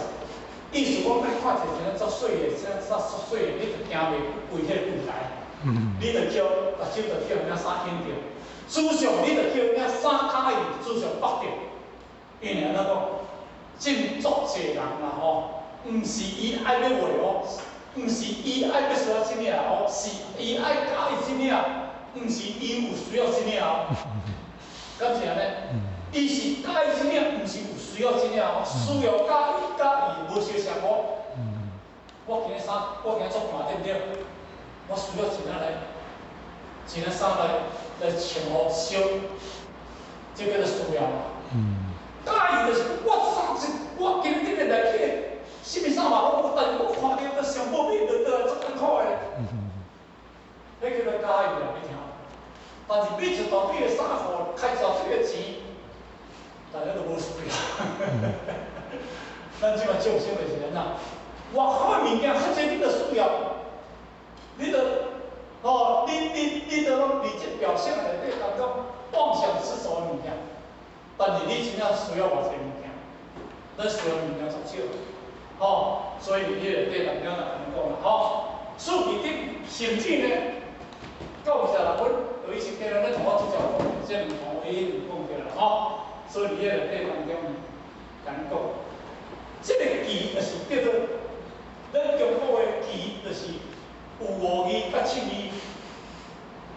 B: 意思講你看一個啥足媠的，啥啥足媠的，你就行袂過彼個櫃台，你就叫目睭就叫人衫掀著，思想你就叫人衫喜意，思想縛著。因為按怎講，真足濟人啦吼，毋是伊愛欲畫哦，毋是伊愛欲需要啥物啊哦，是伊愛喜意啥物啊，毋是伊有需要啥物啊。敢是按呢？伊是喜意啥物，毋是有需要啥物哦，需要佮意佮意無相像哦。我今日衫，我今日足寒對毋對？我需要一領來，一領衫來來穿予燒，這叫做需要嘛。佮意就是我衫一，我今日頂日來去，啥物衫嘛攏無，但是我看著上無買就倒來足艱苦的。彼叫做喜意啊，你聽。但是買一大堆的衫褲，開偌濟個錢，大家都無需要。咱這擺眾生就是按怎？外口的物件較濟，你就需要，你就哦，你就攏佇這表象內底當中妄想執著的物件，但是你真正需要偌濟物件？咱需要物件足少，吼，所以佇彼個底當中來按呢講啦，吼。四諦頂甚至呢，到現在阮有一些咱同我主教講，這兩項我已經講過啦，吼。所以佇彼個底當中，共咱講，這個偈就是叫做咱中國的偈，就是有五義佮七義。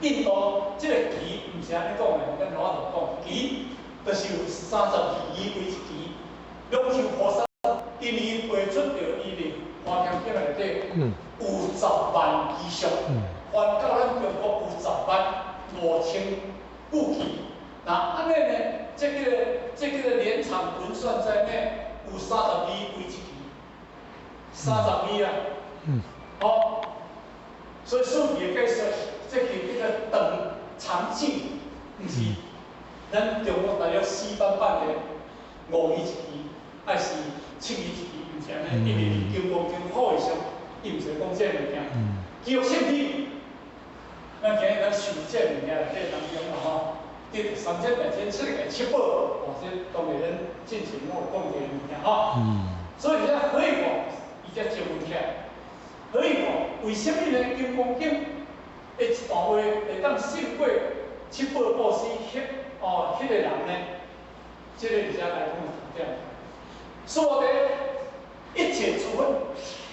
B: 印度這個偈毋是按呢講的，咱老早就講，偈就是有32義為一偈。龍樹菩薩因伊提出著伊佇華嚴經內底有10萬偈相，還到咱中國有10萬5千句偈。那按呢呢，這個連長文算在內，有三十二為一偈，三十二啊。好，所以數字的計算，這個叫做長長句，毋是咱中國大約4版本的五義一偈，還是七義一偈，毋是按呢，因為佇金剛經好的時候，伊毋是講這個物件。記憶聖體，咱今日咱受這個物件內底當中啦吼，得三千大千世界七寶，哦，這當然咱進前我有講過的物件吼。所以這何以講，伊才證明起來。何以講？為啥物呢？金剛經的一段話會當勝過七寶布施彼哦，彼個人呢？這個佇遮來講的重點。所以一切諸佛，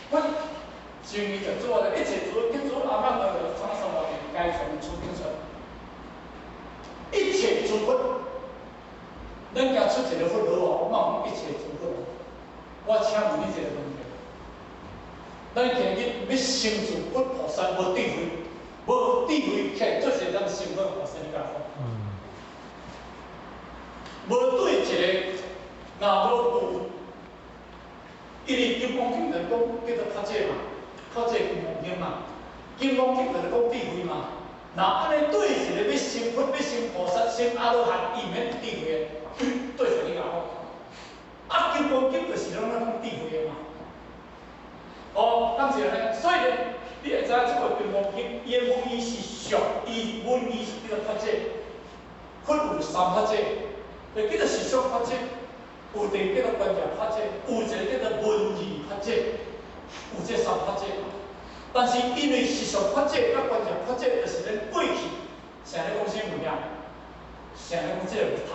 B: 佛上伊就做了一切諸佛，叫做阿曼多羅三十六殿，皆從此頂出。一切諸佛，咱家出一個佛號哦，我講一切諸佛。我請問你一個問題：咱今日欲成就佛菩薩無智慧，無智慧起來做一個咱成佛菩薩，你敢講？無對一個，若無有，因為金剛經就講叫做較濟嘛，較濟金剛經嘛，金剛經就是講智慧嘛。若按呢對一个欲成佛、欲成菩薩、成阿羅漢，伊毋免智慧的，對一個你共講。啊，金剛經就是攏咧講智慧的嘛。哦，敢是按呢？所以咧，你會知影這個金剛經，伊的文義是俗，伊文義是叫做法者，佛有三法者，就叫做世俗法者，有一個叫做觀業法者，有一個叫做文義法者，有這三法者。但是因為世俗法者佮觀業法者，就是咱過去成日講啥物件，成日講這個日頭，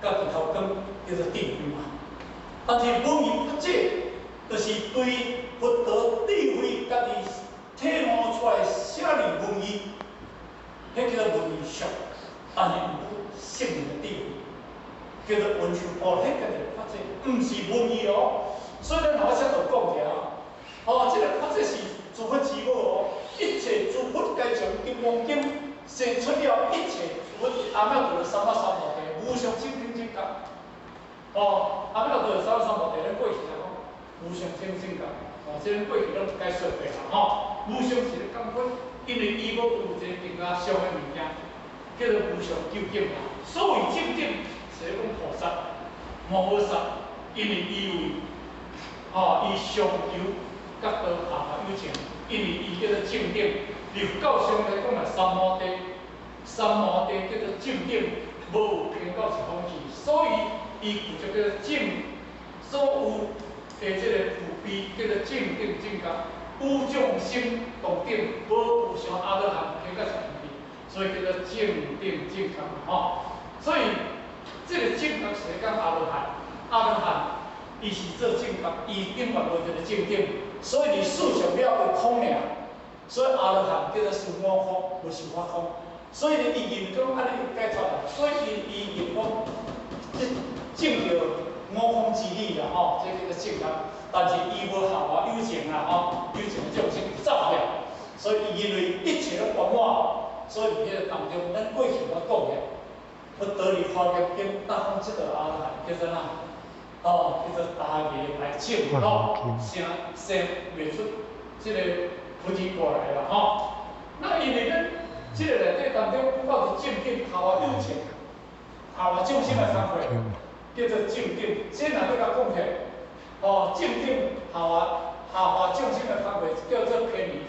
B: 佮日頭光叫做智慧嘛。但是文義法者，就是對佛陀智慧家己體悟出來寫字文義，彼叫做文義俗，但是有聖人的智慧，叫做文殊菩薩，彼叫做法者，毋是文義哦。所以咱頭先就講者。哦，這個法者是諸佛之母哦，一切諸佛皆從金剛經生出了一切諸佛，阿彌陀佛三藐三菩提，無上正等正覺。哦，阿彌陀佛三藐三菩提，咱過去來講無上正正覺，哦，這咱過去攏解說過啦吼。無上是咧講佛，因為伊無有一個更加上的物件，叫做無上究竟啦。所謂正等，是咧講菩薩、摩訶薩，因為伊有，哦，伊上求覺道下化有情，因為伊叫做正等。佛教上來講啊，三摩地，三摩地叫做正等，無有偏到一方去，所以伊具足叫做正，所有的這個具備叫做正等正覺，與眾生同等，無有像阿羅漢偏到一方去，所以叫做正等正覺吼。所以這個正覺是講阿羅漢，阿羅漢伊是做正覺，伊頂懸無一個正等。所以佇四相了有空爾，所以阿羅漢叫做修我空，無修法空。所以呢，伊認講按呢解脫啦，所以伊認講這證著我空之理啦吼，這叫做正覺。但是伊無下化有情啦吼，有情眾生走去，所以伊認為一切攏圓滿，所以佇彼個當中，咱過去我講的，佛陀佇華嚴經當講這個阿羅漢叫做哪？哦，叫做大爺來證吼，生生袂出這個菩提果來啦吼。那因為咱這個內底當中講到是正等下化有情，下化眾生的工課，叫做正等。這若欲共講起來，哦，正等下化眾生的工課叫做偏離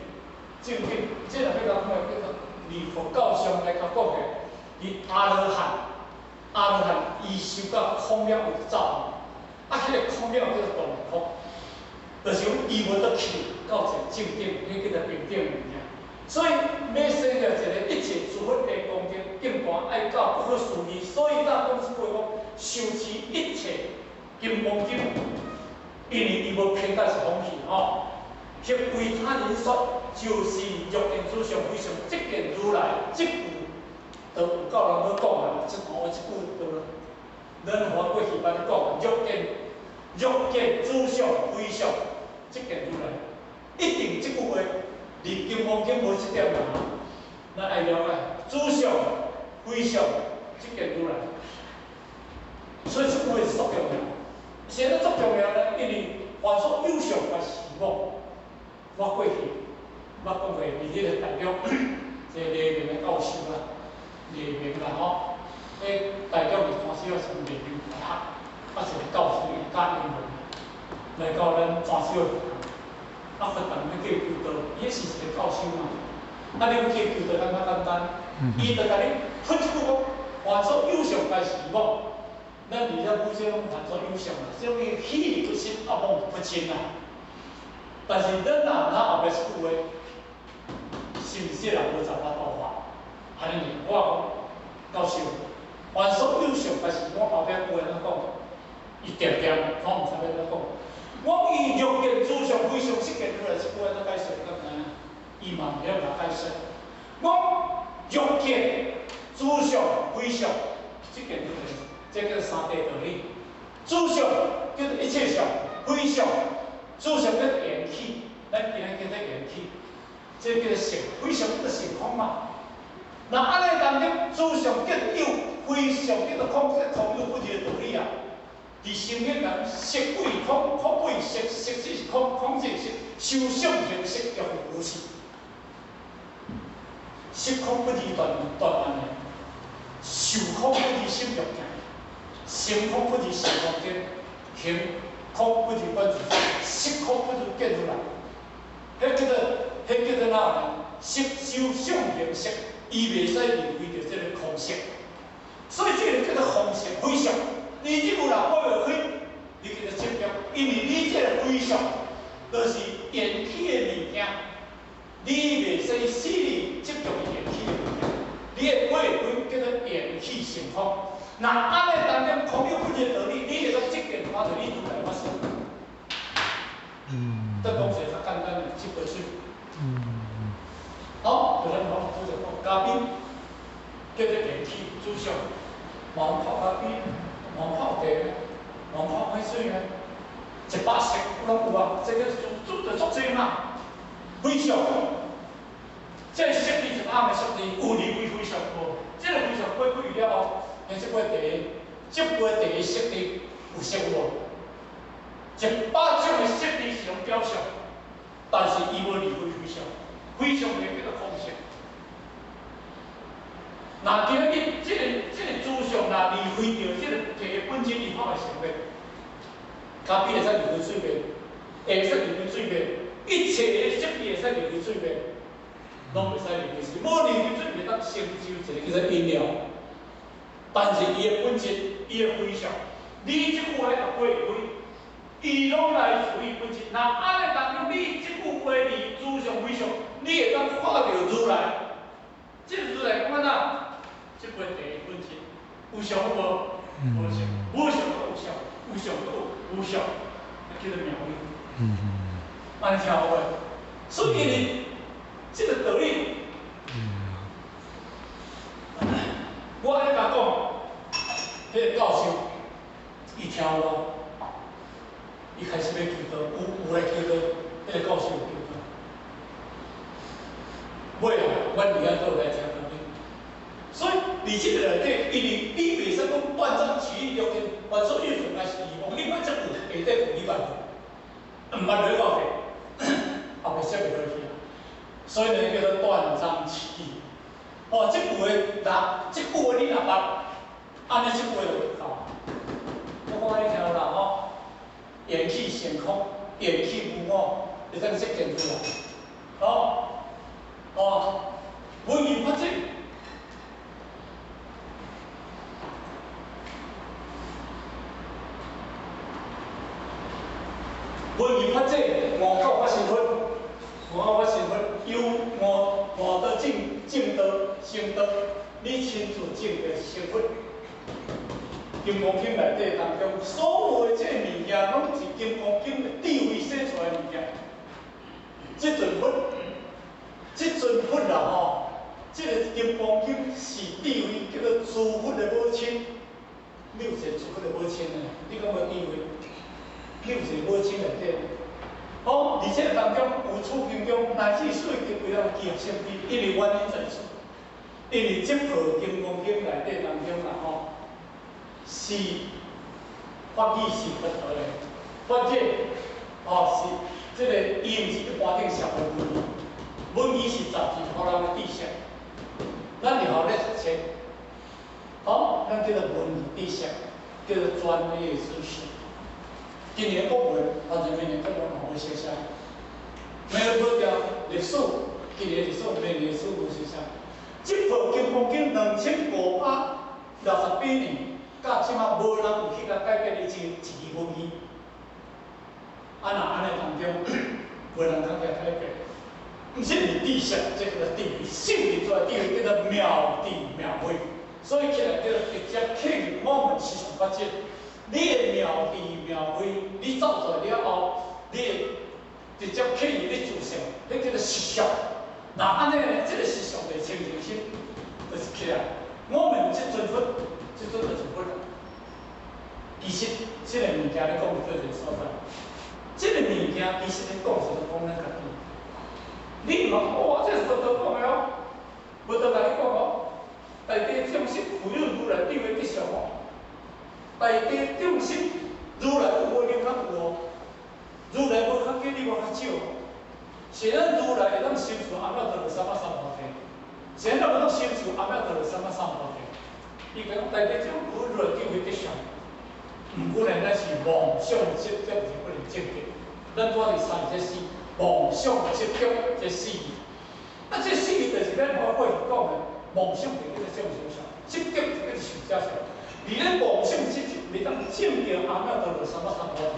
B: 正等。這若欲共講起來，叫做離佛教上來共講起來，伊阿羅漢，阿羅漢伊修到空了有走。啊，彼個空了叫做斷空，就是講伊無得去到一個正等，彼叫做平等物件。所以欲生著一個一切諸佛的功德，境界愛到不可思議。所以才講這句話講，修持一切金剛經，因為伊無偏到一方去吼。協為他人說，就是若見諸相非相，即見如來，這句都有夠人咧講啊，這哦這句都咱我過去捌講，若見諸相非相，即見如來，一定這句話，佇金剛經無這點啦。咱愛了解，諸相非相，即見如來。所以這句話是足重要。是按怎足重要呢？因為凡所有相，皆是妄。我過去捌講過，佇彼個大陸，一個黎明的教授啦，黎明啦吼，彼大陸是大小是黎明大學，啊一個教授伊教英文，來到咱全小學堂，啊佛壇欲去求道，伊是一個教授嘛，啊你欲去求道敢若簡單？伊就共你噴一句講，凡所有相，皆是妄。咱佇遮古說攏凡所有相啦，啥物虛不實，啊妄不真啊。但是咱若毋通後壁一句話，是毋是這人無十法度化？按呢我講，教授，凡所有相，皆是我後壁句話按怎講？伊定定，我毋知欲按怎講。我伊若見諸相非相，悉見如來，這句話按怎解釋？敢知影？伊嘛毋曉共解釋。我若見諸相非相，悉見如來，這叫三諦道理。諸相叫做一切相，非相，諸相叫做緣起，咱今仔叫做緣起，這叫做性，非相叫做性空嘛。那按呢當中，諸相叫做有，非相叫做空，這空有不二的道理啊。佇心經講，色非空，空非色，色即是空，空即是色，受想行識亦復如是。色空不離斷斷暗的，受空不離心欲境，心空不離心空境，行空不離觀自在，色空不離見如來。彼叫做，彼叫做哪呢？色受想行識，伊袂使離開著這个空色，所以這个叫做空色非相。你這句若過袂開，你叫做執著，因為你這個非相，就是緣起的物件，你袂使死哩執著緣起的物件，你的過會叫做緣起性空。若按呢當中空有不二的道理，你會當即見看著你如來法身。這講起來較簡單，這杯水。好，就咱講，拄則講咖啡，叫做緣起諸相，嘛有泡咖啡，嘛有泡茶，嘛有泡開水呢，100色攏有啊，這個煮煮就足濟嘛。非相，這個色地是暗的色地，有離開非相無？這個非相過去了後，這杯茶，這杯茶色地有色無？100種的色地是攏表象，但是伊無離開非相，非相就叫做空性。若今日這個諸相若離開著這個茶的本質，伊看會成滅。咖啡會使離開水袂？會使離開水袂？一切的色地會使離開水袂？攏袂使離開水，無離開水袂當成就一個叫做飲料。但是伊的本質，伊的非相，你這句話若過會開，伊攏來處理本質。若按呢當中，你這句話離諸相非相，你會當看著如來。這個如來講按怎？這杯茶的本質有相無？無相，無相閣有相，有相閣有無相，叫做妙有。按呢聽有無？所以呢，這個道理，我按呢共講，彼個教授，伊聽有啊，伊開始欲求道，有來求道，彼個教授有求道。尾啊，阮伫遐都有來聽道理。所以，佇這個內底，因為你袂使講斷章取義了解，凡所有相，皆是虛妄。你莫這有下底有你萬有，毋捌落到底，後壁寫袂落去啊。所以呢，叫做斷章取義。哦，這句話，若這句話你若捌，按呢這句話就夠。我講你聽有啦吼，緣起性空，緣起無我，會當識見出來。哦，哦，文義法則。文義法則，五教法身佛，五教法身佛，由五道正正道成道，你親自證得成佛。金剛經內底當中，所有的這物件，攏是金剛經的智慧寫出來的物件。這尊佛，這尊佛啦吼，這個金剛經是智慧叫做諸佛的母親。你有一個諸佛的母親呢？你敢無智慧？你有一個母親內底，哦，而且當中有處經中乃至四經規了結合性智，因為原因在此，因為這部金剛經內底當中啦吼，是法語是佛陀的，或者哦是這個伊毋是一般頂社會文字，文字是雜誌，予人的知識，咱以後咧讀冊，好，咱叫做文字知識，叫做專業知識。今年國文，反正明年國文嘛無相像。沒有無掉歷史，今年歷史，明年歷史無相像。這部金剛經2568年，到這馬無人有去共改變伊一字文字。啊，若按呢當中，無人通共改變。毋是你知識，這叫做智慧，聖人出來智慧叫做妙智妙慧，所以起來叫做直接契入我們實相法則。你的妙智妙慧，你走出來了後，你會直接契入你自性，彼叫做實相。若按呢，這個實相就清淨心，就是起來。我們這尊佛，這尊就是佛。其實，這個物件咧講佇佗一個所在，這個物件其實咧講是咧講咱家己。你毋通哇，這是佛陀講的哦，佛陀共你講哦，大地眾生富有如來智慧吉祥哦。大地眾生如來有無量咱有哦，如來無較濟，你無較少。是咱如來會當成就阿耨多羅三藐三菩提，是按怎要成就阿耨多羅三藐三菩提？伊講大地這種無論叫為吉祥，毋過呢，咱是妄想執著而不能證得。咱拄仔佇三這四妄想執著這四字，啊，這四字就是咱我過去講的妄想就叫做眾生相，執著就叫做壽者相。佇咧妄想執著，袂當證得阿耨多羅三藐三菩提。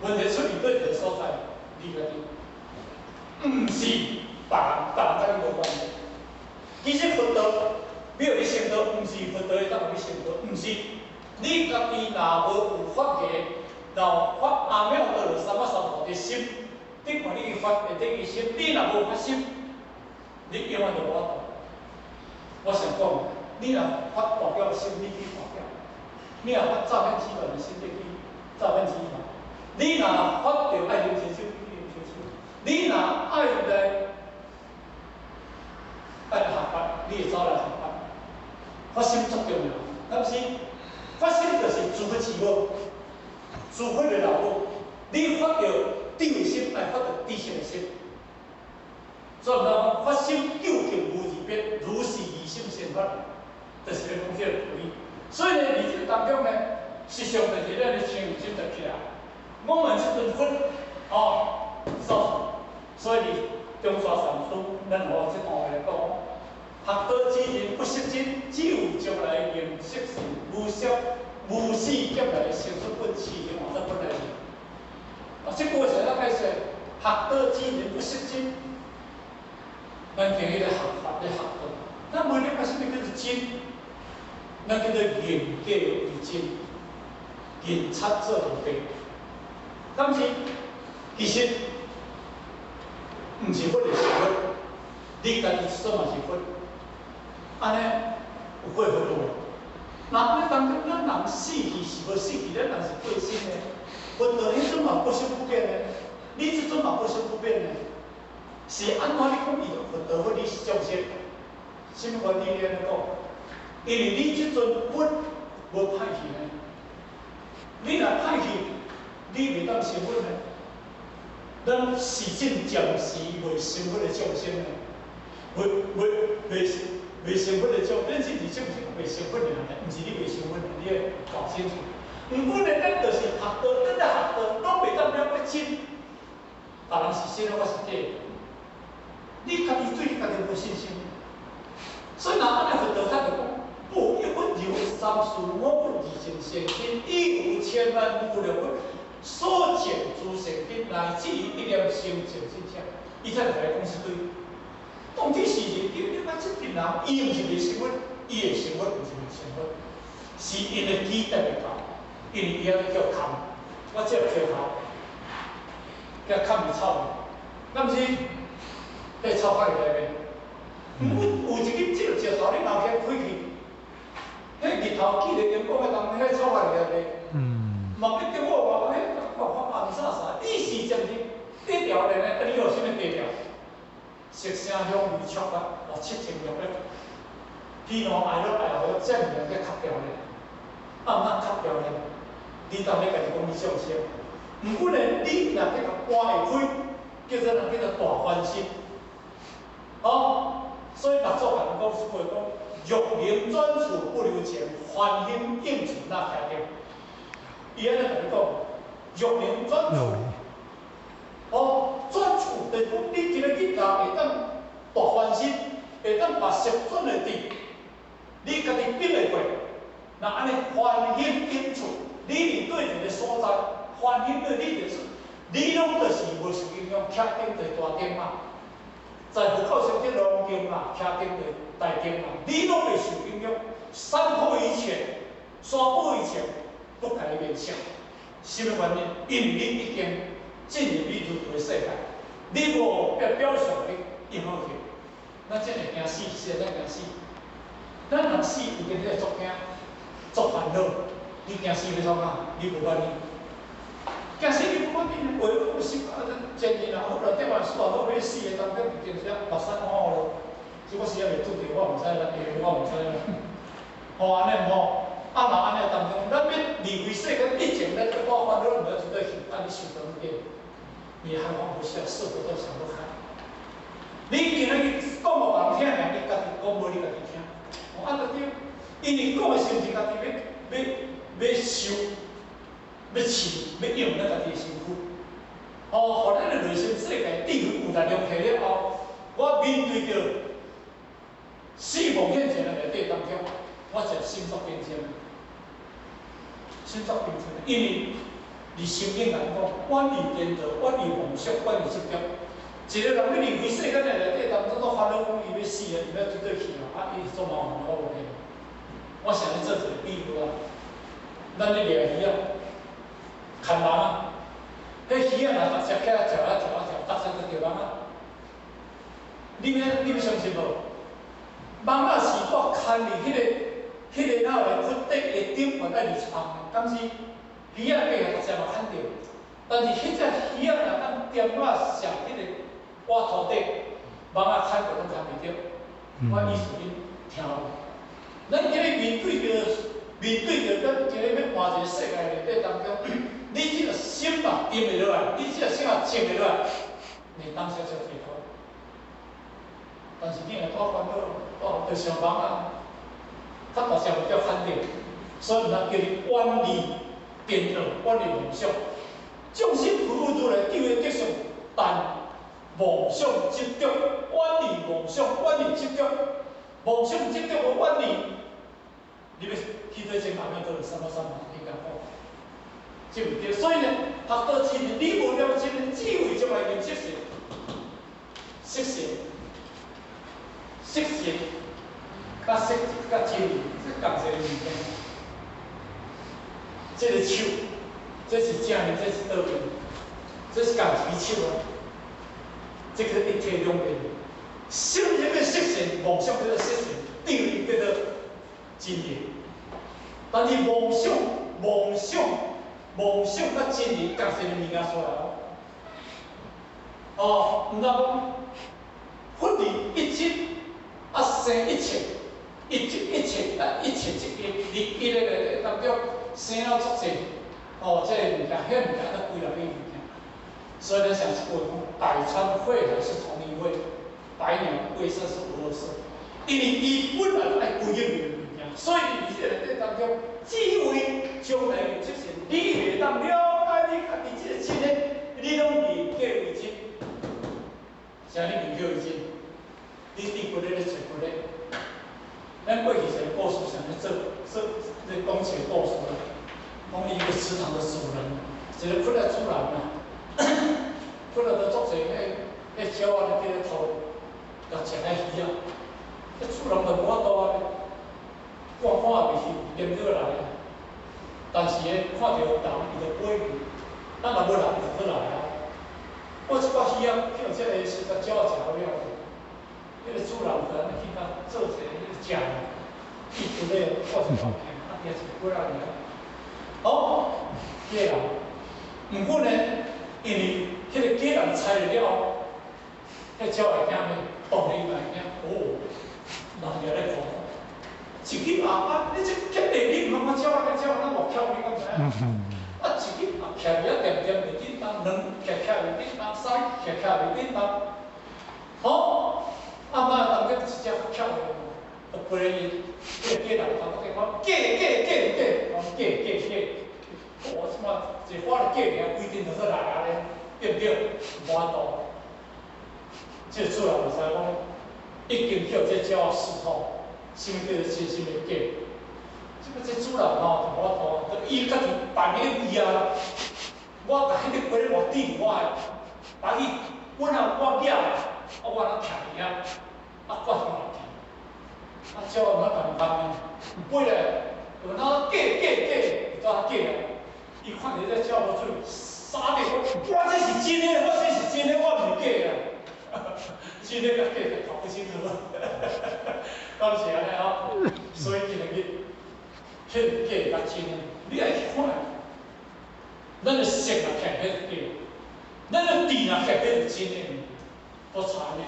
B: 問題出佇佗一个所在？你家己，毋是別人，別人佮你無關係。其實佛道，欲予你成道，毋是佛道會當予你成道，毋是。你家己若無有發願，若有發阿耨多羅三藐三菩提心，你看你去發會得伊心，你若無發心，你永遠都無法度。我想講，你若發跋筊心，你去跋筊；你若發詐騙集團的心，你去詐騙集團。你若發著愛啉燒酒，你去啉燒酒；你若愛來學法，你會走來學法。發心足重要，敢是？發心就是諸佛慈母，諸佛的老母。你發著智慧心，愛發著知識的心。所以毋知講發心究竟無二別，如是二心先發，就是咧講這个道理。所以呢，佇這个當中呢，實際上就是咱的清淨心就起來。我們這尊佛，哦，所以佇中山禪師，咱予這段話來講。學道之人不識真，只有將來認識是無色無始劫來生出本痴情或者本來是。啊，這句話是按怎解釋？學道之人不識真，咱聽彼个學法咧學道，咱無了解啥物叫做真，咱叫做認假為真，認賊做兄弟。敢是？其實毋是佛就是佛，你家己說嘛是佛。按呢有過分無？那按呢當中，咱人死去是無死去，咱人是過身的。佛道彼陣嘛不生不滅的，你這陣嘛不生不滅的，是按怎你講伊就佛道佛，你是眾生？啥物原理你按呢講？因為你這陣佛無歹去呢，你若歹去，你袂當成佛呢。咱是真暫時未成佛的眾生呢，未未未未成佛的眾，咱是是眾生未成佛爾，毋是你未成佛，你愛搞清楚。毋過呢，咱就是學道，咱咧學道，攏袂當了解真。別人是真，我是假。你家己對你家己無信心，所以若按呢佛道較就講，不一佛二佛三四五佛二淨善根，以有千萬無量佛所證諸善根，乃至於一念成淨真相，伊才會來講是對。當這時陣，你你講這陣人，伊毋是袂成佛，伊會成佛，毋是袂成佛，是𪜶的基底袂夠，因為伊遐咧叫砍，我這石頭，叫砍伊草，敢毋是？彼草較會來袂？有有一日，這個石頭你拿起來開去，彼日頭起咧陽光的當，彼草較會來袂？嘛欲中午我講，彼我發暗颯颯，你是針是低調咧呢？啊，你有啥物低調？色聲香味觸法，哦，七情六欲，喜怒哀樂愛好，這物件叫吸掉咧。啊，毋通吸掉咧，你當咧家己講你眾生。毋過呢，你若去共搬會開，叫做人叫做大歡心。哦，所以六祖共咱講一句話講：若能轉處不留情，歡欣應處那徛頂。伊按呢共你講：若能轉處，哦，轉處就是講你一個囡仔會當大歡心，會當把色轉會智，你家己變會過。若按呢歡欣應處，你佇對一個所在歡欣對你就是，你攏就是無受影響，徛頂就是大頂嘛。在佛教上這龍經嘛，徛頂就是大頂嘛，你攏袂受影響。山破一切，山破一切，不改變相。什麼原因？因為你已經進入你輪迴世界，你無表表象去影響去，咱這會驚死，是咱驚死。咱人死有陣時會足驚、足煩惱。你驚死欲創啥？你無原因。驚死你無原因，話講死啊！前日啊，好來電話死啊，好欲死的當中就經啥目屎看咯。這我時猶未拄著，我毋知啦，因為我毋知啦。吼，按呢毋好。啊，若按呢當中，咱欲離開世間以前，咱這我煩惱，毋要絕對去，等你受長點。你還放不下，捨不得，想不開。你今仔日講予別人聽爾，你家己講，講無你家己聽，哦，啊對，因為講的是毋是家己欲欲欲受、欲飼、欲養咱家己的身軀？哦，予咱的內心世界智慧有力量提了後，我面對著死亡現前的內底當中，我就心足平靜，心足平靜，因為佇聖經來講，遠離顛倒，遠離妄想，遠離執著。一個人欲離開世間的內底當中，都煩惱講伊欲死啊，伊欲佗佗去啊，啊，伊做麻煩我無去。我想咧做一個比喻啊，咱咧掠魚仔，牽網啊，彼魚仔若逐隻起來跳啊跳啊跳，逐隻就著網仔。你欲相信無？網仔是我牽佇彼個哪有個窟底的頂懸愛20磅的，敢是魚仔爬逐隻嘛牽著，但是彼隻魚仔若當掂我上彼個挖土底，網仔牽過攏牽袂著。我意思恁聽無？咱今日面對著咱今日欲換一個世界內底當中，你這個心啊定袂落來，你這個心啊靜袂落來，你當時就解脫。但是你若帶煩惱，帶就像網仔，較大隻會叫牽著，所以毋通叫你遠離顛倒，遠離妄想。眾生普如來救的德相，但妄想執著，遠離妄想，遠離執著，妄想執著無遠離，你欲去佗證阿彌陀佛什麼什麼，你共講，對毋對？所以呢，學到真理，你無了真理，智慧將來用色性，色性，色性，佮色佮真理，這仝一個物件。這個手，這是正面，這是倒面，這是仝一支手啊。這個一體兩面，心入面色性，妄想叫做色性，定力叫做真理。但是妄想、妄想、妄想佮真理仝一個物件出來哦。哦，毋通講佛佇一真啊生一切，一即一切啊一切即一，佇一个內底當中生了足濟，哦，這個物件、彼個物件都歸入彼物件。所以咱上一句講，百川匯海是同一味，百鳥歸色是無二色。因為伊本來就愛歸入彼個物件，所以佇這個內底當中，智慧將來就是你袂當了解你家己這個真的，你攏認假為真。啥你認假為真？你佇骨咧咧揣骨咧。咱過去一個故事，啥咧做做咧講一個故事啦，講一個池塘的主人，一個窟仔主人啊，窟仔都足濟彼彼鳥仔咧佇咧偷，共食彼魚仔。彼主人就無法度啊，看看也袂去，黏落來啊。但是咧，看著人，伊就飛去；咱若無人，伊就閣來啊。我這擺魚仔去予這个時陣鳥仔食好了，彼個主人就按呢去共做一个彼個食，伊就咧掛一個啊，掠一個過來爾。好，假人。毋過呢，因為彼個假人猜了了後，彼鳥會驚咩？當然嘛會驚。哦，人掠咧看，一支啊啊！你這捡地你毋通看鳥仔，鳥仔哪偌巧，你敢知影？啊，一支啊，徛佇遐恬恬袂振動，兩徛徛袂振動，三徛徛袂振動。好，啊媽當中一隻較巧的，就飛伊，彼個假人頭殼頂講假假假假，講假假假。我這馬一花咧假爾，規陣就閣來啊咧，對毋對？無法度。這個主人就知講，已經叫這鳥仔識破，啥物叫做真，啥物假。這個這主人吼就無法度，就伊家己扮彼個位啊。我共彼個飛咧偌甜我的，把伊阮啊我掠來，啊我通徛佇遐，啊割去落去。啊鳥仔毋通共伊放呢，飛來，就哪假假假，就怎假啊？伊看著這鳥無喙，殺著講，我這是真的，我這是真的，我毋是假的。真的佮假的搞不清楚，敢是按呢吼？所以今日彼個假佮真的，你愛去看。咱的色若徛彼是假，咱的智若徛彼是真的，都差呢。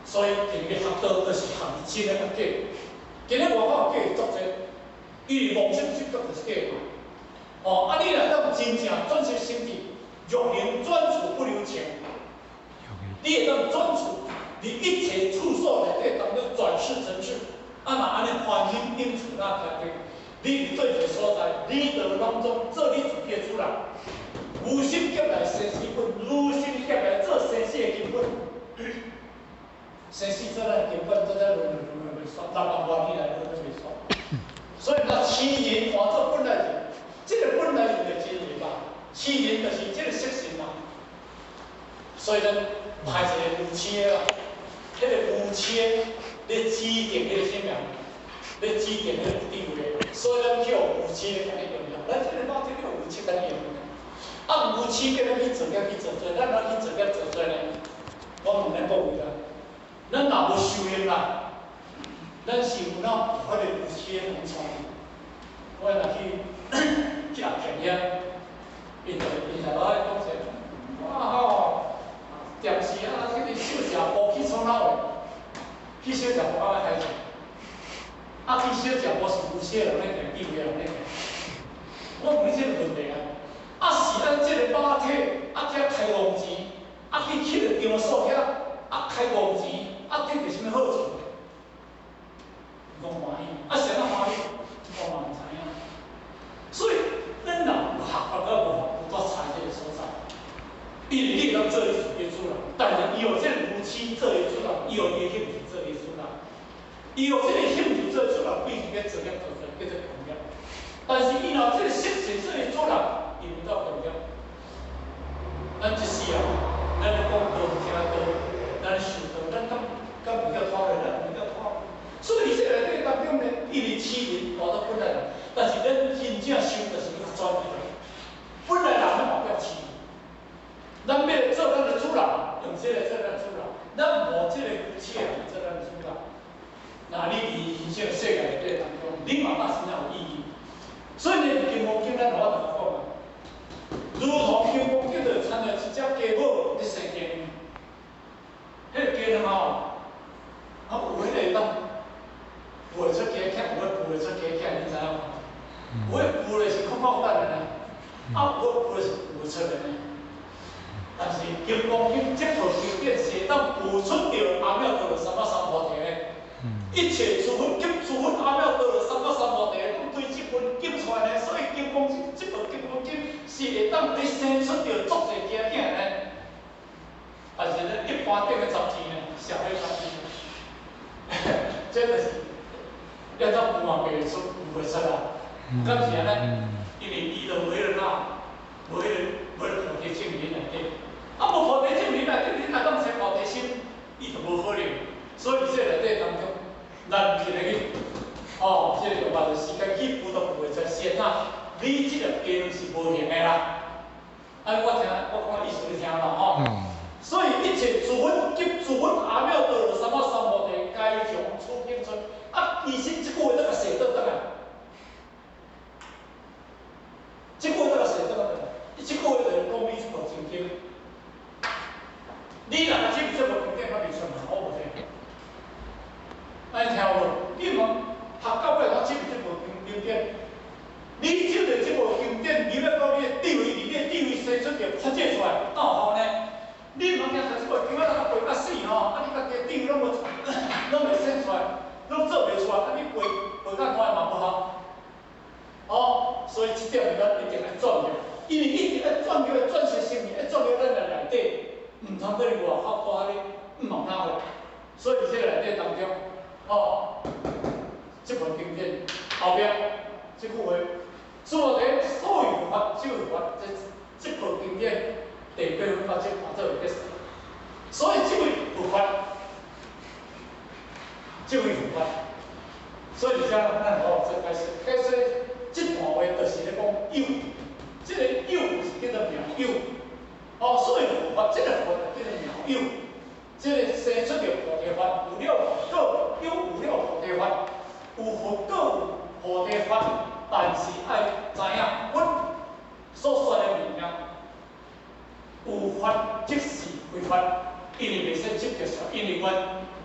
B: 所以今日學道就是學真的佮假。今日外口假足濟，伊妄想執著就是假嘛。哦，啊！你若當真正轉識成智，若能轉處不留情，你會當轉處佇一切處所內底當轉識成智。啊，若按呢歡喜頂厝那徛著，你佇佗一个所在，你就攏總做你自己的主人。無心劫來生死本，如心劫來做生死的根本。生死做咱的根本，做咱輪迴輪迴袂煞，6萬外年來輪迴袂煞。所以若痴人換做本來人，這个本來人的真人嘛，痴人就是這个色身嘛。所以咱派一个牛車啦，彼个牛車咧指定彼个啥物？咧指定彼个地位，所以咱去予牛車咧共你用用，咱這个肉體去予牛車共你用。啊，牛車叫咱去造業去造罪，咱若去造業造罪呢？我問咱各位啦，咱若無修行啦，咱是有哪有彼个牛車通創？我若去去阿田遐，伊就落來講者，哇吼！電視啊，這个小食部去創哪話？去小食部敢欲開錢？啊，去小食部是牛車人咧行，地位人咧行。我問你這个問題啊，啊是咱這个肉體啊，遐開戇錢，啊去彼个場所遐啊開戇錢，啊得著啥物好處？伊講歡喜，啊是按怎歡喜？我嘛毋知影。所以咱人有學法佮無學，有在差這个所在。因為你會當做你自己的主人，但是伊予這个牛車做伊主人，伊予伊的興趣做伊主人，伊予這个興趣做主人，變成咧造業造罪，叫做共業。但是伊若這个色身做伊主人，伊毋做共業。咱這世人，咱咧講道、聽道，咱修道，咱敢敢袂叫拖累？咱袂叫拖累。所以佇這內底當中呢，因為痴人活做本來人，但是咱真正修就是要轉去。本來人咱嘛叫痴。咱欲做咱的主人，用這个做咱的主人，咱無這個牛車來做咱的主人。若你佇人生世界內底當中，你嘛真正有意義。所以呢，金剛經咱有法度講啊，如同金剛經就親像一隻雞母咧生雞，彼个雞卵吼，啊有彼个當孵會出雞仔，有的孵袂出雞仔，你知影無？有的孵的是空空蛋的呢，啊有的孵的是孵袂出的呢。但是金剛經這部經典是會當孵出著阿耨多羅三藐三菩提的，一切諸佛及諸佛阿耨多羅三藐三菩提，攏對這份經出來呢。所以金剛經這部金剛經是會當你生出著足濟雞仔呢。但是呢，一般頂的雜誌呢，社會雜誌，這就是要怎孵嘛袂出，孵袂出啦。敢是按呢？因為伊就無彼个哪，無彼個菩提正理內底。啊，無菩提正理內底，你若當生菩提心，伊就無可能。所以佇這內底當中，咱起來去，哦，這個用偌濟時間去孵都孵袂出來，是按怎？你這個雞卵是無形的啦。啊，我聽，我講的意思你聽啦吼。所以一切諸佛及諸佛阿耨多羅三藐三菩提，皆從此經出。啊，其實這句話都共寫倒轉來。這句話都共寫倒轉來。這句話就是講你這部真經。你若入這部經典，我袂出嘛，我無聽。按呢聽無？你問學到尾，我入這部經典，你入著這部經典，入來到你的智慧，你的智慧生出著發展出來，哪有效呢？你毋通驚讀這部經，啊，若背甲死吼，啊，你家己的智慧攏無，攏袂生出來，攏做袂出來，啊，你背背甲爛嘛無效。哦，所以這點咱一定愛轉入，因為一定愛轉入來轉世生命，愛轉入咱的內底，毋通閣佇外口蹛咧，毋茫哪會。所以佇這個內底當中，哦，這部經典後壁這句話，所以所有法，這個法，這部經典第八分法則嘛做會結束。所以這位佛法，這位佛法，所以遮咱好好做解釋，解釋這段話就是咧講有，這個有是叫做妙有，哦，所以佛法，這個佛法叫做妙有，這個生出著菩提法，有了佛果，有有了菩提法，有佛果有菩提法，但是愛知影佛所說的物件，有法即是非法，因為袂使執著說，因為緣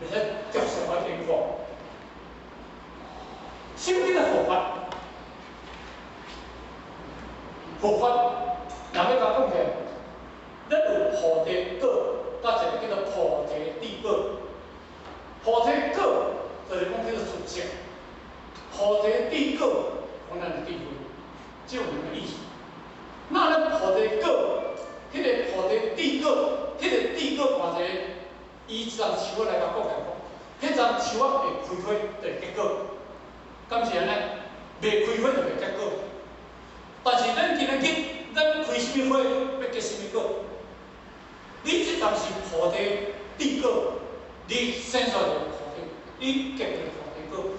B: 袂使接受法因果。什麼叫做佛法？佛法，若欲共講起來，咱有菩提果，佮一個叫做菩提智果。菩提果以這叢樹仔來共講來講，彼叢樹仔會開花就會結果，敢是按呢？袂開花就袂結果。但是咱今仔日，咱開啥物花，欲結啥物果？你這叢是菩提智果，你生出來就是菩提，你結就是菩提果。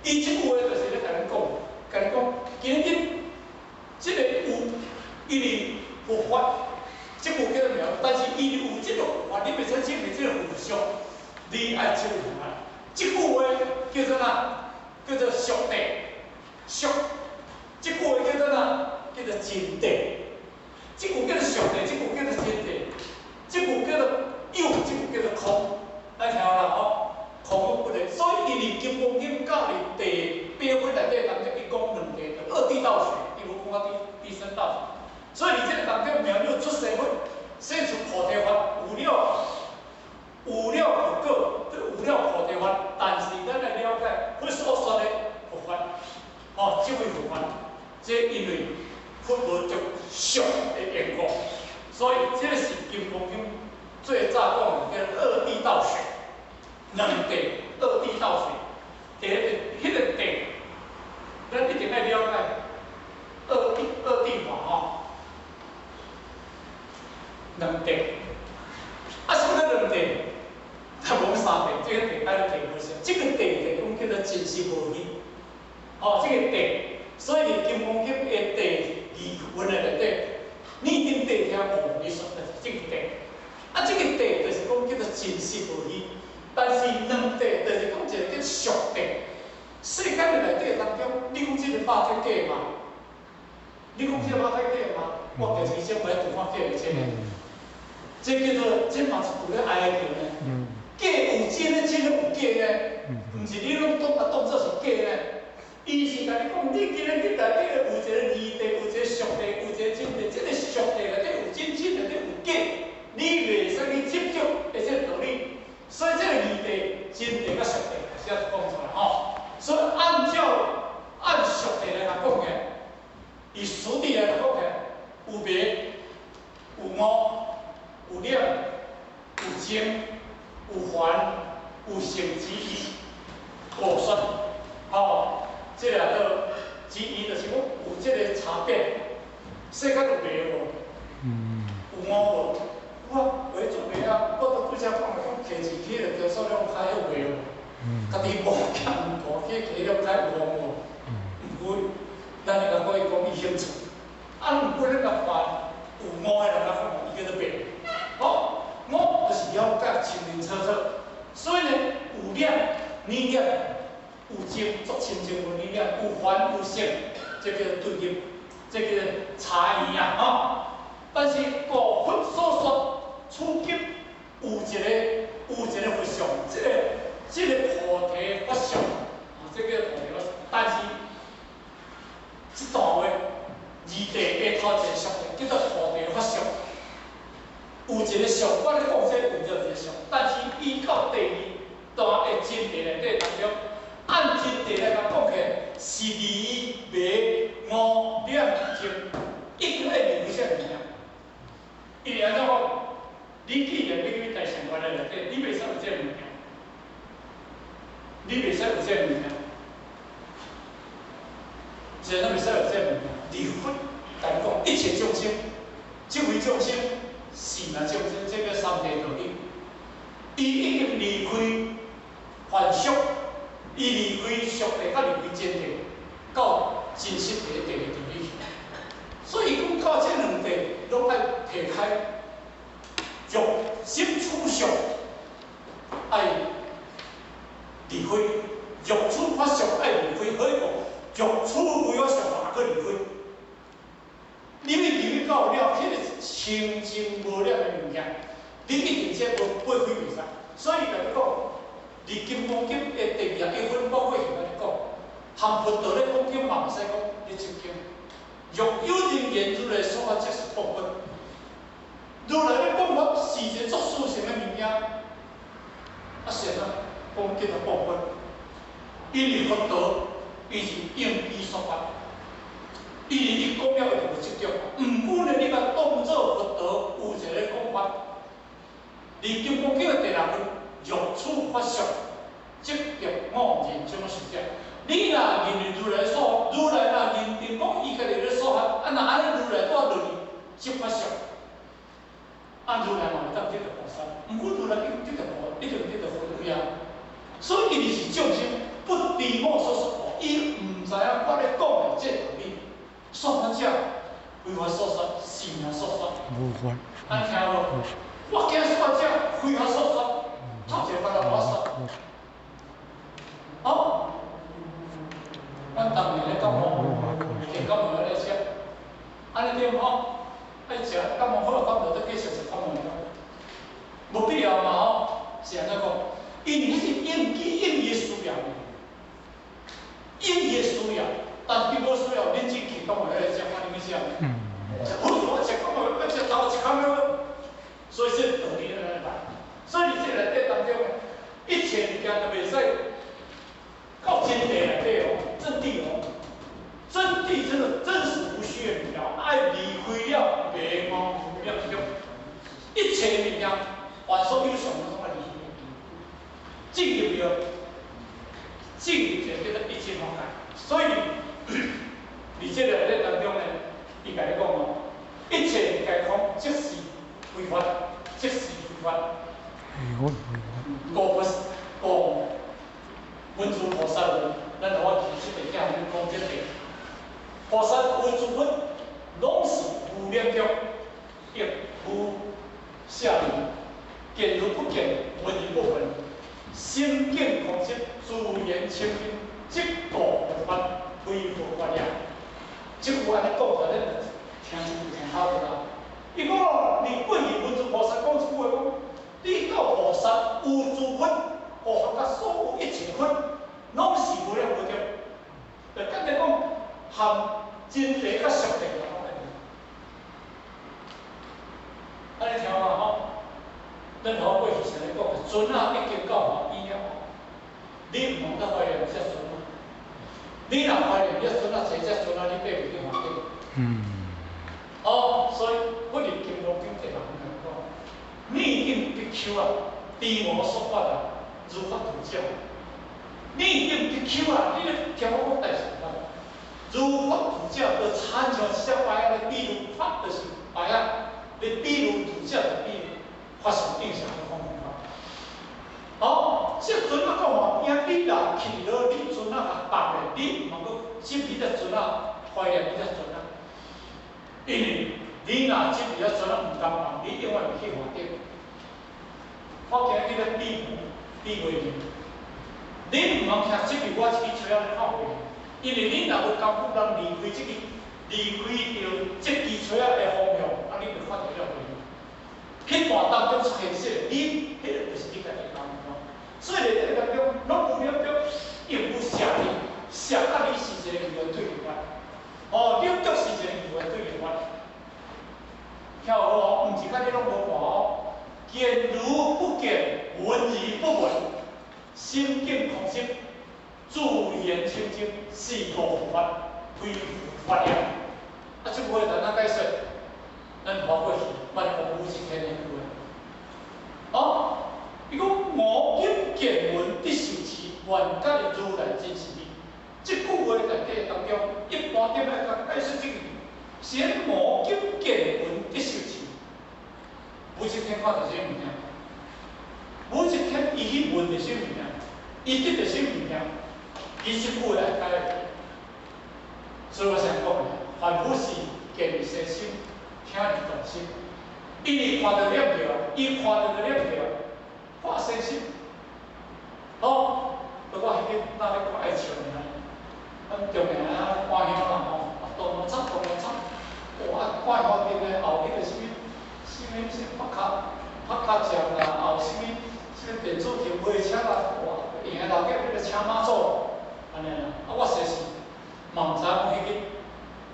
B: 伊這句話就是咧共咱講，共咱講，今仔日這個有，因為佛法，這句叫做妙，但是因為有這個佛法，你袂使證明這個佛相，你愛證明啊。這句話叫做啥？叫做俗諦，俗。這句話叫做啥？叫做真諦。這句叫做俗諦，這句叫做真諦。這句叫做有，這句叫做空。來聽好啦吼，空無不的。所以伊佇《金剛經》教佇第八分內底當中，伊講兩諦，就二諦道學，伊無講到第三道學。所以佇這個當中，妙有出世佛，生出菩提法，有了佛果，這有了菩提法。但是咱來了解佛所說的佛法，吼，這位佛法，這因為佛無著相的緣故，所以這個是《金剛經》最早講的叫二諦道學，兩諦二諦道學。第一個，彼個諦，咱一定愛了解二諦法吼，兩諦。啊，什麼叫兩諦？他無三諦，這個諦愛諦無相，這個諦就講叫做真實無虛。哦，這個諦，所以佇《金剛經》的第二分的內底，你已經諦聽無？你說的是這個諦。啊，這個諦就是講叫做真實無虛。但是兩諦就是講一個叫俗諦。世間的內底當中，你講這個肉體假嗎？你講這個肉體假嗎？我其實先袂拄看假的這個，這叫做這嘛是有咧愛的呢。假有真的，真的有假呢？毋是你攏當啊當做是假呢？伊是共你講，你今日你內底有一個二諦，有一個俗諦，有一個真諦。這個俗諦內底有真，真內底有假，你袂使去執著的這個道理。所以這個二諦、真諦佮俗諦，是要講出來吼。所以按照按俗諦來講的，以俗諦來講的，有迷、有悟、有染、有情、有煩、有聖之義、五說，吼，這個叫之義就是講有這個差別，世間有迷無？有悟無？有啊，有做迷啊！我都拄才講的，講騎自去個高速兩開有迷無？家己無欠無去騎兩開有悟無？毋過，咱會共講伊講伊興趣，啊，毋過咱共煩有悟的人來講，伊叫做迷。好，悟就是了解清清楚楚，所以呢，有染、你染、有情足清淨無你染，有煩有聖，這叫做對立，這叫做差異啊！吼。但是五佛所說，此經有一個佛相，這個菩提法相，啊，這個菩提法相。但是這段話二諦下頭一個俗諦，叫做菩提法相。有一個相，我咧講這有就一個相，但是依到第二段的真諦內底當中，按真諦來講起來，是離迷悟染淨，一定愛離開啥物件？伊會按怎講？你既然欲去大乘觀的內底，你袂使有這個物件，你袂使有這個物件，自然袂使有這個物件。離佛共你講，一切眾生，這位眾生是若眾生，這個三諦道理。伊已經離開凡俗，伊離開俗諦，佮離開真諦，到真實諦的道理去。所以講到這兩諦，攏愛提開，欲心處相愛離開，欲處法相愛離開，好無？欲處無法相嘛閣離開。你欲離去到了，彼個清淨無染的物件，你一定這無過開袂使。所以共你講，佇《金剛經》的第21分，我過去共你講，含佛道咧講經嘛會使講你執經。若有人言如來說法，即是謗佛。如來咧講法是一個足殊勝的物件，啊，是按怎講叫做謗佛？因為佛道伊是應機說法，伊是伊講了就有執著。毋過呢，你共當做佛道有一個講法，佇《金剛經》的第六分，若處法相，即得我認種受者。你若認為如來所，如來若認定講伊家己咧說法，啊若按呢如來拄仔落去即法相，啊如來嘛會當得著菩薩，毋過如來已經得著菩，已經得著佛位啊。所以伊就是眾生不知我所說，伊毋知影我咧講的這道理。說法者，非法所說，是名所說。
C: 無法。
B: 按聽無？我驚說法者，非法所說，頭一個法來我說。哦，咱當年咧感冒，健感冒咧食，按呢對無吼？愛食感冒好，感冒得繼續食感冒藥，無必要嘛吼？是按怎講？因為彼是應機應伊需要，應伊需要，但是無需要，恁只去感冒藥來食，看恁去食。食好我食感冒藥，食頭一工了，所以這道理按呢來。所以這內底當中，一切物件都袂使到真諦內底哦，真諦哦，真諦真的真實無虛的物件，愛離開了迷茫無明種，一切物件，凡所有相，攏愛離開。進入了，進入一個叫做一切法界。所以，佇這個內底當中呢，伊共你講哦，一切皆空，即是非法，即是非法。故不故文殊菩薩，咱我其實會聽恁講這個。菩薩有諸佛，攏是無量劫，亦無舍離，見如不見，聞如不聞，心境空寂，自然清淨，即故佛法，非佛法也。這句按呢講出來，恁聽聽好無啦？伊講哦，你過去文殊菩薩講一句話講，你到菩薩有諸佛，包含甲所有一切佛，攏是無量無劫。就簡單講，含真諦佮俗諦攏愛。按呢聽嘛吼？咱頭過去先咧講，船仔已經到岸邊了，你毋通閣懷念這船仔。你若懷念這船仔，坐這船仔，你爬袂去岸頂。哦，所以佛佇金剛經第六卷講，逆境比丘啊，知我說法啊，如法度者。逆境比丘啊，你咧聽我講代誌啊，如法度者，就親像一隻牌仔咧比喻，法就是牌仔，你比喻度者就比喻法相應相的方法。哦，這船仔到岸邊，你若去落，你船仔較放咧，你毋通閣執彼隻船仔，懷念彼隻船仔。因為你若執彼隻船仔毋甘放，你永遠袂去岸頂。我今日咧比喻，比袂贏。你毋通聽執彼我這支錘仔咧拍袂贏，因為你若無甘苦人離開這個，離開著這支錘仔的方向，啊，你就發著了袂贏。彼段當中出現說，你彼個就是你家己講的。所以咧，這個當中，攏無了著，亦無捨離，捨甲你是一個二元對立法。哦，你就是一個二元對立法。聽好哦，毋是甲你攏無看哦。見如不見，聞如不聞，心境空寂，自然清淨，是故佛法，非佛法也。啊，這句話按怎解釋？咱看過去，捌講武則天的句話。哦，伊講我今見聞得受持，願解如來真實義。這句話內底當中，一般點來解釋這句，是我今見聞得受持。武則天看著啥物件？武則天伊去問著啥物件？伊得著啥物件？伊這句話來解。所以我先講的，凡夫是見而生心，聽而動心。伊是看著念著，伊看著就念著，發生心。哦，不過彼個那咧看愛笑爾，咱中年啊看鄉啦吼，啊動了插動了插，哇！看花燈的後彼個啥物，啥物啥拍卡拍卡將啦，後啥物啥物電子琴買車啦，哇！贏的老囝彼個車媽祖，按呢啦。啊，我說是嘛毋知影講彼個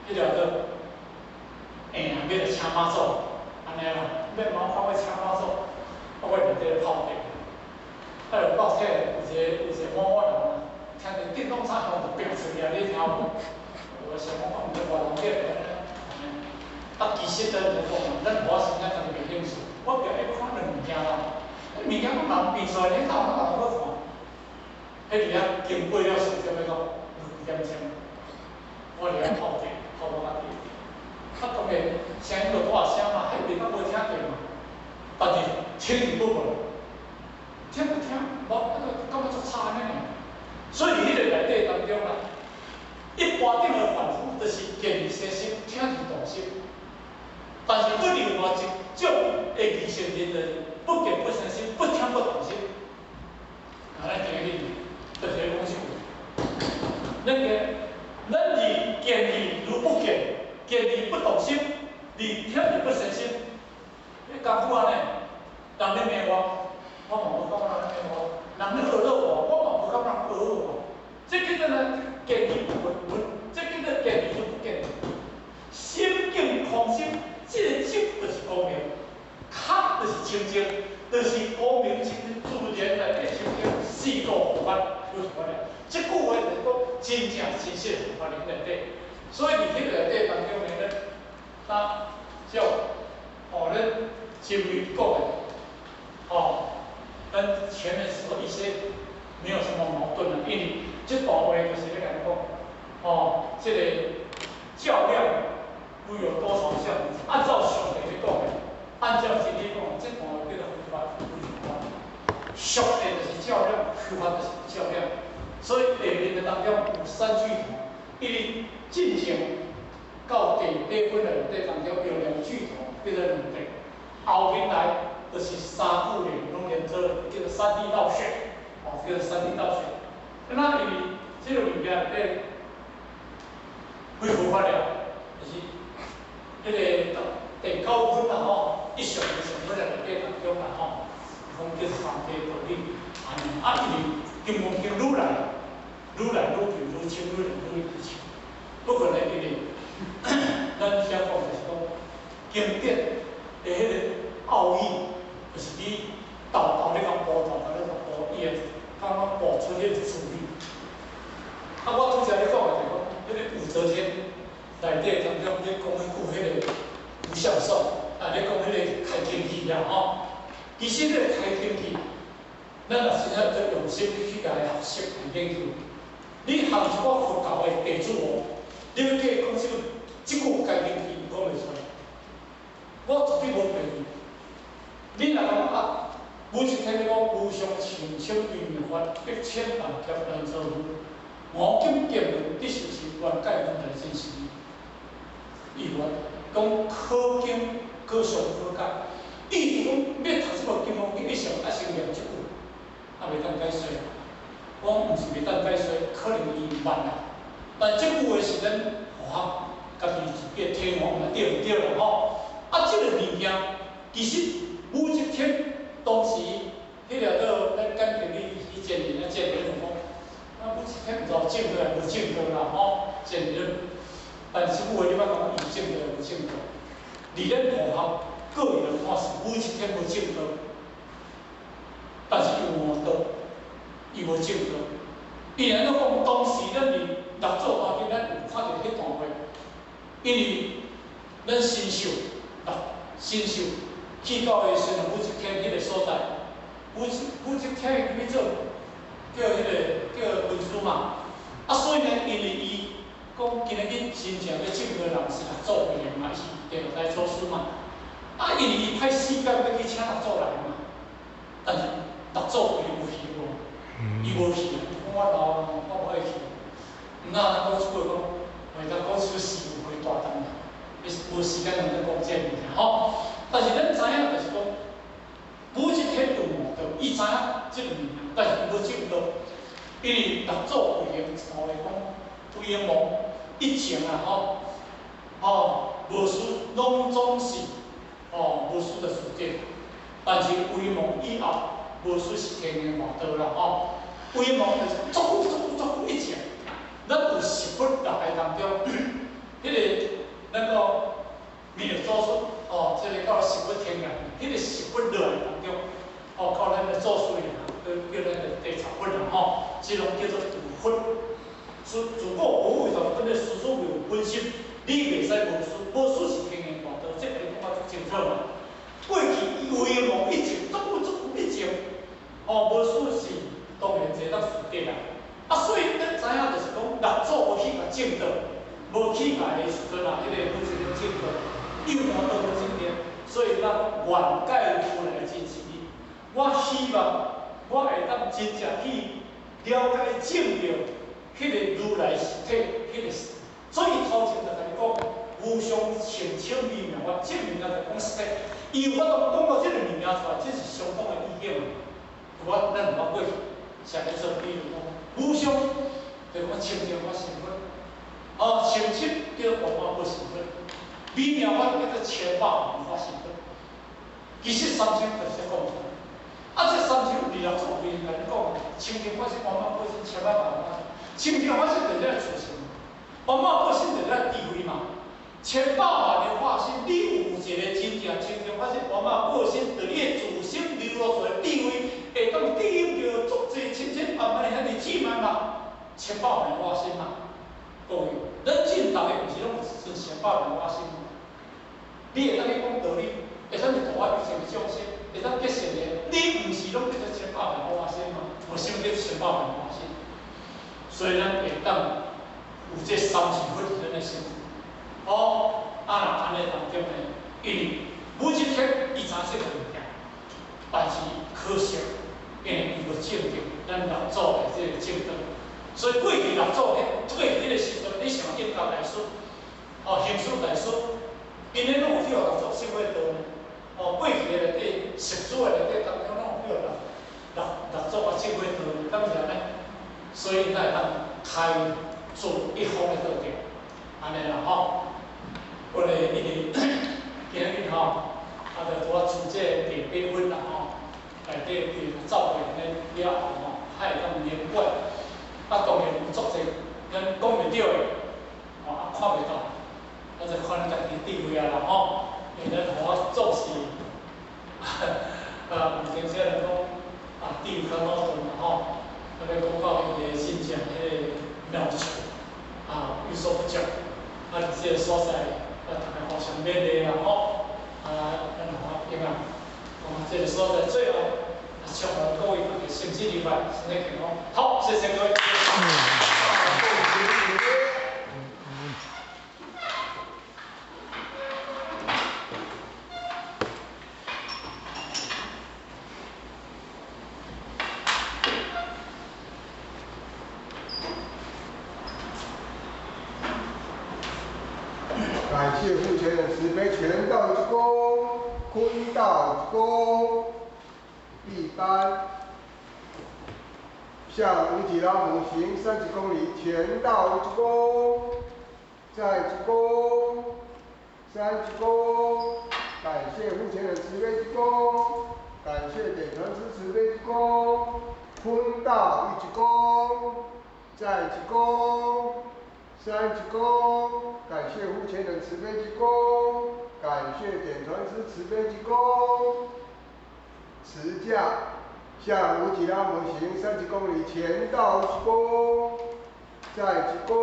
B: 彼條叫贏欲來車媽祖，按呢啦，欲茫看欲車媽祖，啊，我內底泡茶，啊，就到底有一個某某人啊，聽著電動車響就飆出來，你聽無？我想講我毋知偌人叫安呢，啊，其實咱來講，咱我是咱家己袂興趣，我著愛看兩物件啦，物件攏人人變出來，你哪有人去看？彼伫遐經過了10點鐘，6點鐘，我佇遐泡茶，泡到較低。啊，當然聲音就大聲嘛，彼邊較無聽著嘛。但是聽而不聞，聽不聽，無啊，就感覺足吵按呢爾。所以佇彼個內底當中啦，一般頂的凡夫就是見而生心，聽而動心。但是閣另外一種的二乘人就是不見不生心，不聽不動心。啊，咱今日就是咧講這句。咱個咱而見而如不見，見而不動心，而聽而不生心。你功夫按呢？人咧罵我，我嘛無感覺人咧罵我；人咧呵咾我，我嘛無感覺人呵咾我。這叫做呢，見而不聞，這叫做見而如不見。心境空心，這個境就是光明，空就是清淨，就是光明清淨自然內底清淨，四個佛法就是法了。這句話就是講真正真實佛法內底。所以佇彼個內底當中呢，咱照哦，咱前面講的，哦，咱前面說一些沒有什麼矛盾的，因為這段話就是咧共講，哦，這個較量會有多重相，按照上帝咧講的，按照真理講，這段話叫做非法，非法。俗的就是較量，非法就是較量。所以下面的當中有三句頭，因為進前到第八分的內底當中有兩句頭，變做兩段。後面來就是三句連攏連做，叫做三諦道選，哦，叫做三諦道選。那因為這個物件內底恢復法了，就是彼個第九分啦吼，一上無上分內底當中啦吼，講叫做三諦道理，按呢啊，因為金剛經愈來愈來愈近愈深，愈來愈深。不過呢，因為咱遐講就是講經典的彼個奧義，就是你豆豆咧共悟，豆豆咧共悟，伊會感覺悟出彼個滋味。啊，我拄才咧講的就是講，彼個武則天內底當中咧講彼句彼個無相頌，啊，咧講彼個開經器啦吼。其實彼個開經器，咱若真正做用心去共伊學習來研究，你學一寡佛教的弟子哦，你欲叫伊講這個這句開經器，伊講袂出來。我絕對無騙你。你若講啊，武則天講無上甚深微妙法，百千萬劫難遭遇。我今見聞得受持，願解如來真實義。伊話講可經可想可解，意思講欲讀這部金剛經，你上愛先念這句，啊袂當解說。我毋是袂當解說，可能伊毋捌啦。但這句話是咱佛學家己一個體悟嘛，對毋對啦吼？啊，這個物件其實武則天當時，彼個做咱簡單你以前人啊，前人就講，啊武則天毋知有證道抑無證道啦吼，前人。但是這句話你捌講伊有證道抑無證道？佇咱佛學個人來看是武則天無證道，但是伊有悟道，伊無證道。伊按怎講？當時咱佇六祖壇經，咱有看著彼段話，因為咱神秀，六神秀去到的時陣，武則天彼個所在，武則天去做叫彼個叫文殊嘛，啊所以呢，因為伊講今日去真正欲證道的人是六祖慧能嘛，伊是第六代祖師嘛，啊因為伊派使節欲去請六祖來嘛，但是六祖慧能有去無？伊無去啊，伊講我老啊，我無愛去。毋那咱講出句講，會當講出事有回大當啦，無時間通講這個物件吼。但是咱知影就是講，武則天有悟道，伊知影這個物件，但是伊無證道，因為六祖慧能一路會講，威望以前啊吼，哦，無師攏總是哦無師的世界，但是威望以後，無師是天然悟道啦吼。威望就是足久足久足久以前，咱有十佛六個當中，彼個咱講彌勒祖師哦，這個到十佛天人，彼個十佛落來當中，哦，到咱的祖師爺啊，叫咱的地藏佛啦吼，這攏叫做有佛。自自古無為頭，本來事事有本心，你袂使無師，無師是天然悟道，這個你講足清楚嘛。過去威望一直，足久足久以前，会当取得啦。啊，所以咱知影就是讲，六祖無去共證得，無去共的時陣啊，彼个本身證得，又無得證得，所以咱願解如來真實義。我希望我會當真正去了解證著彼个如來實體，彼个。所以頭前就共你講，無上甚深微妙法，證明啊就講實體。伊有法度講到這个物件出來，這是相當的意境。我咱毋捌過去，上咧做比如講，無上就講清淨法身佛，哦，清淨叫圓滿報身佛，微妙法叫做千百萬法身佛。其實三乘就是講出來，啊，這三乘二六祖面來講，清淨法身、圓滿報身、千百萬法身，清淨法身就是咱自性，圓滿報身就是咱智慧嘛。千百萬的化身，你有一個真正清淨法身、圓滿報身，佇你的自心流露出來智慧，會當對應著足濟千千萬萬的遐爾智萬嘛，千百萬化身嘛。各位，咱進逐个毋是攏有一尊千百萬化身嗎？你會當去講道理，會當去度化一切的眾生，會當結善緣，你毋是攏叫做千百萬化身嗎？無啥物叫千百萬化身，所以咱會當有這三世佛佇咱的身軀。哦，啊若按呢當中呢，因為每一天伊知這個物件，但是可惜，因為伊無證得咱六祖的這個證德，所以過去六祖彼過去彼個時陣，你想應覺大師，哦，行思大師，𪜶咧攏有去予六祖聖過道呢。哦，過去的內底十祖的內底當中攏有去予六祖啊聖過道，敢是按呢？所以才會當開做一方的道場，按呢啦吼。我咧因為今日吼，啊，就拄仔出這個地八分啦吼，內底對走過咧了後吼，較會當連貫。啊，當然有足濟咱講袂著的，吼啊看袂到，啊就看咱家己智慧啊啦吼。因為咱予我做事，啊，有陣時人講啊，智慧較魯鈍啦吼，啊，欲講到伊的真正彼個妙處，啊，有所不及，啊，佇這個所在。啊，大家互相勉勵啦吼，啊，咱互相啊，講這個所在最後，啊，祝福各位大家身體愉快，身體健康。好，謝謝各位。
A: 感謝父親慈悲全道一躬，坤道一躬，一班向無極老母行30公里，前道一躬，再一躬，三鞠躬，感謝父親的慈悲一躬，感謝點傳師慈悲一躬，坤道一鞠躬，再一躬。三鞠躬，感謝父親的慈悲鞠躬，感謝點傳師慈悲鞠躬。持駕向無極老母行30公里，前道一躬，再鞠躬，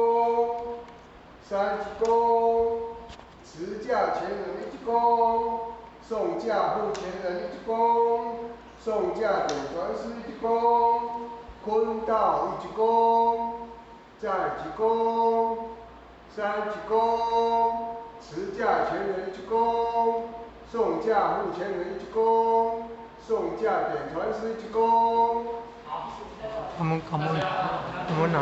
A: 三鞠躬，持駕前人一鞠躬，送駕護前人一鞠躬，送駕點傳師一鞠躬，坤道一鞠躬。再鞠躬，三鞠躬，持駕前人一鞠躬，送駕護前人一鞠躬，送駕點傳師一鞠躬。
B: 好，
C: 他們他們他們拿。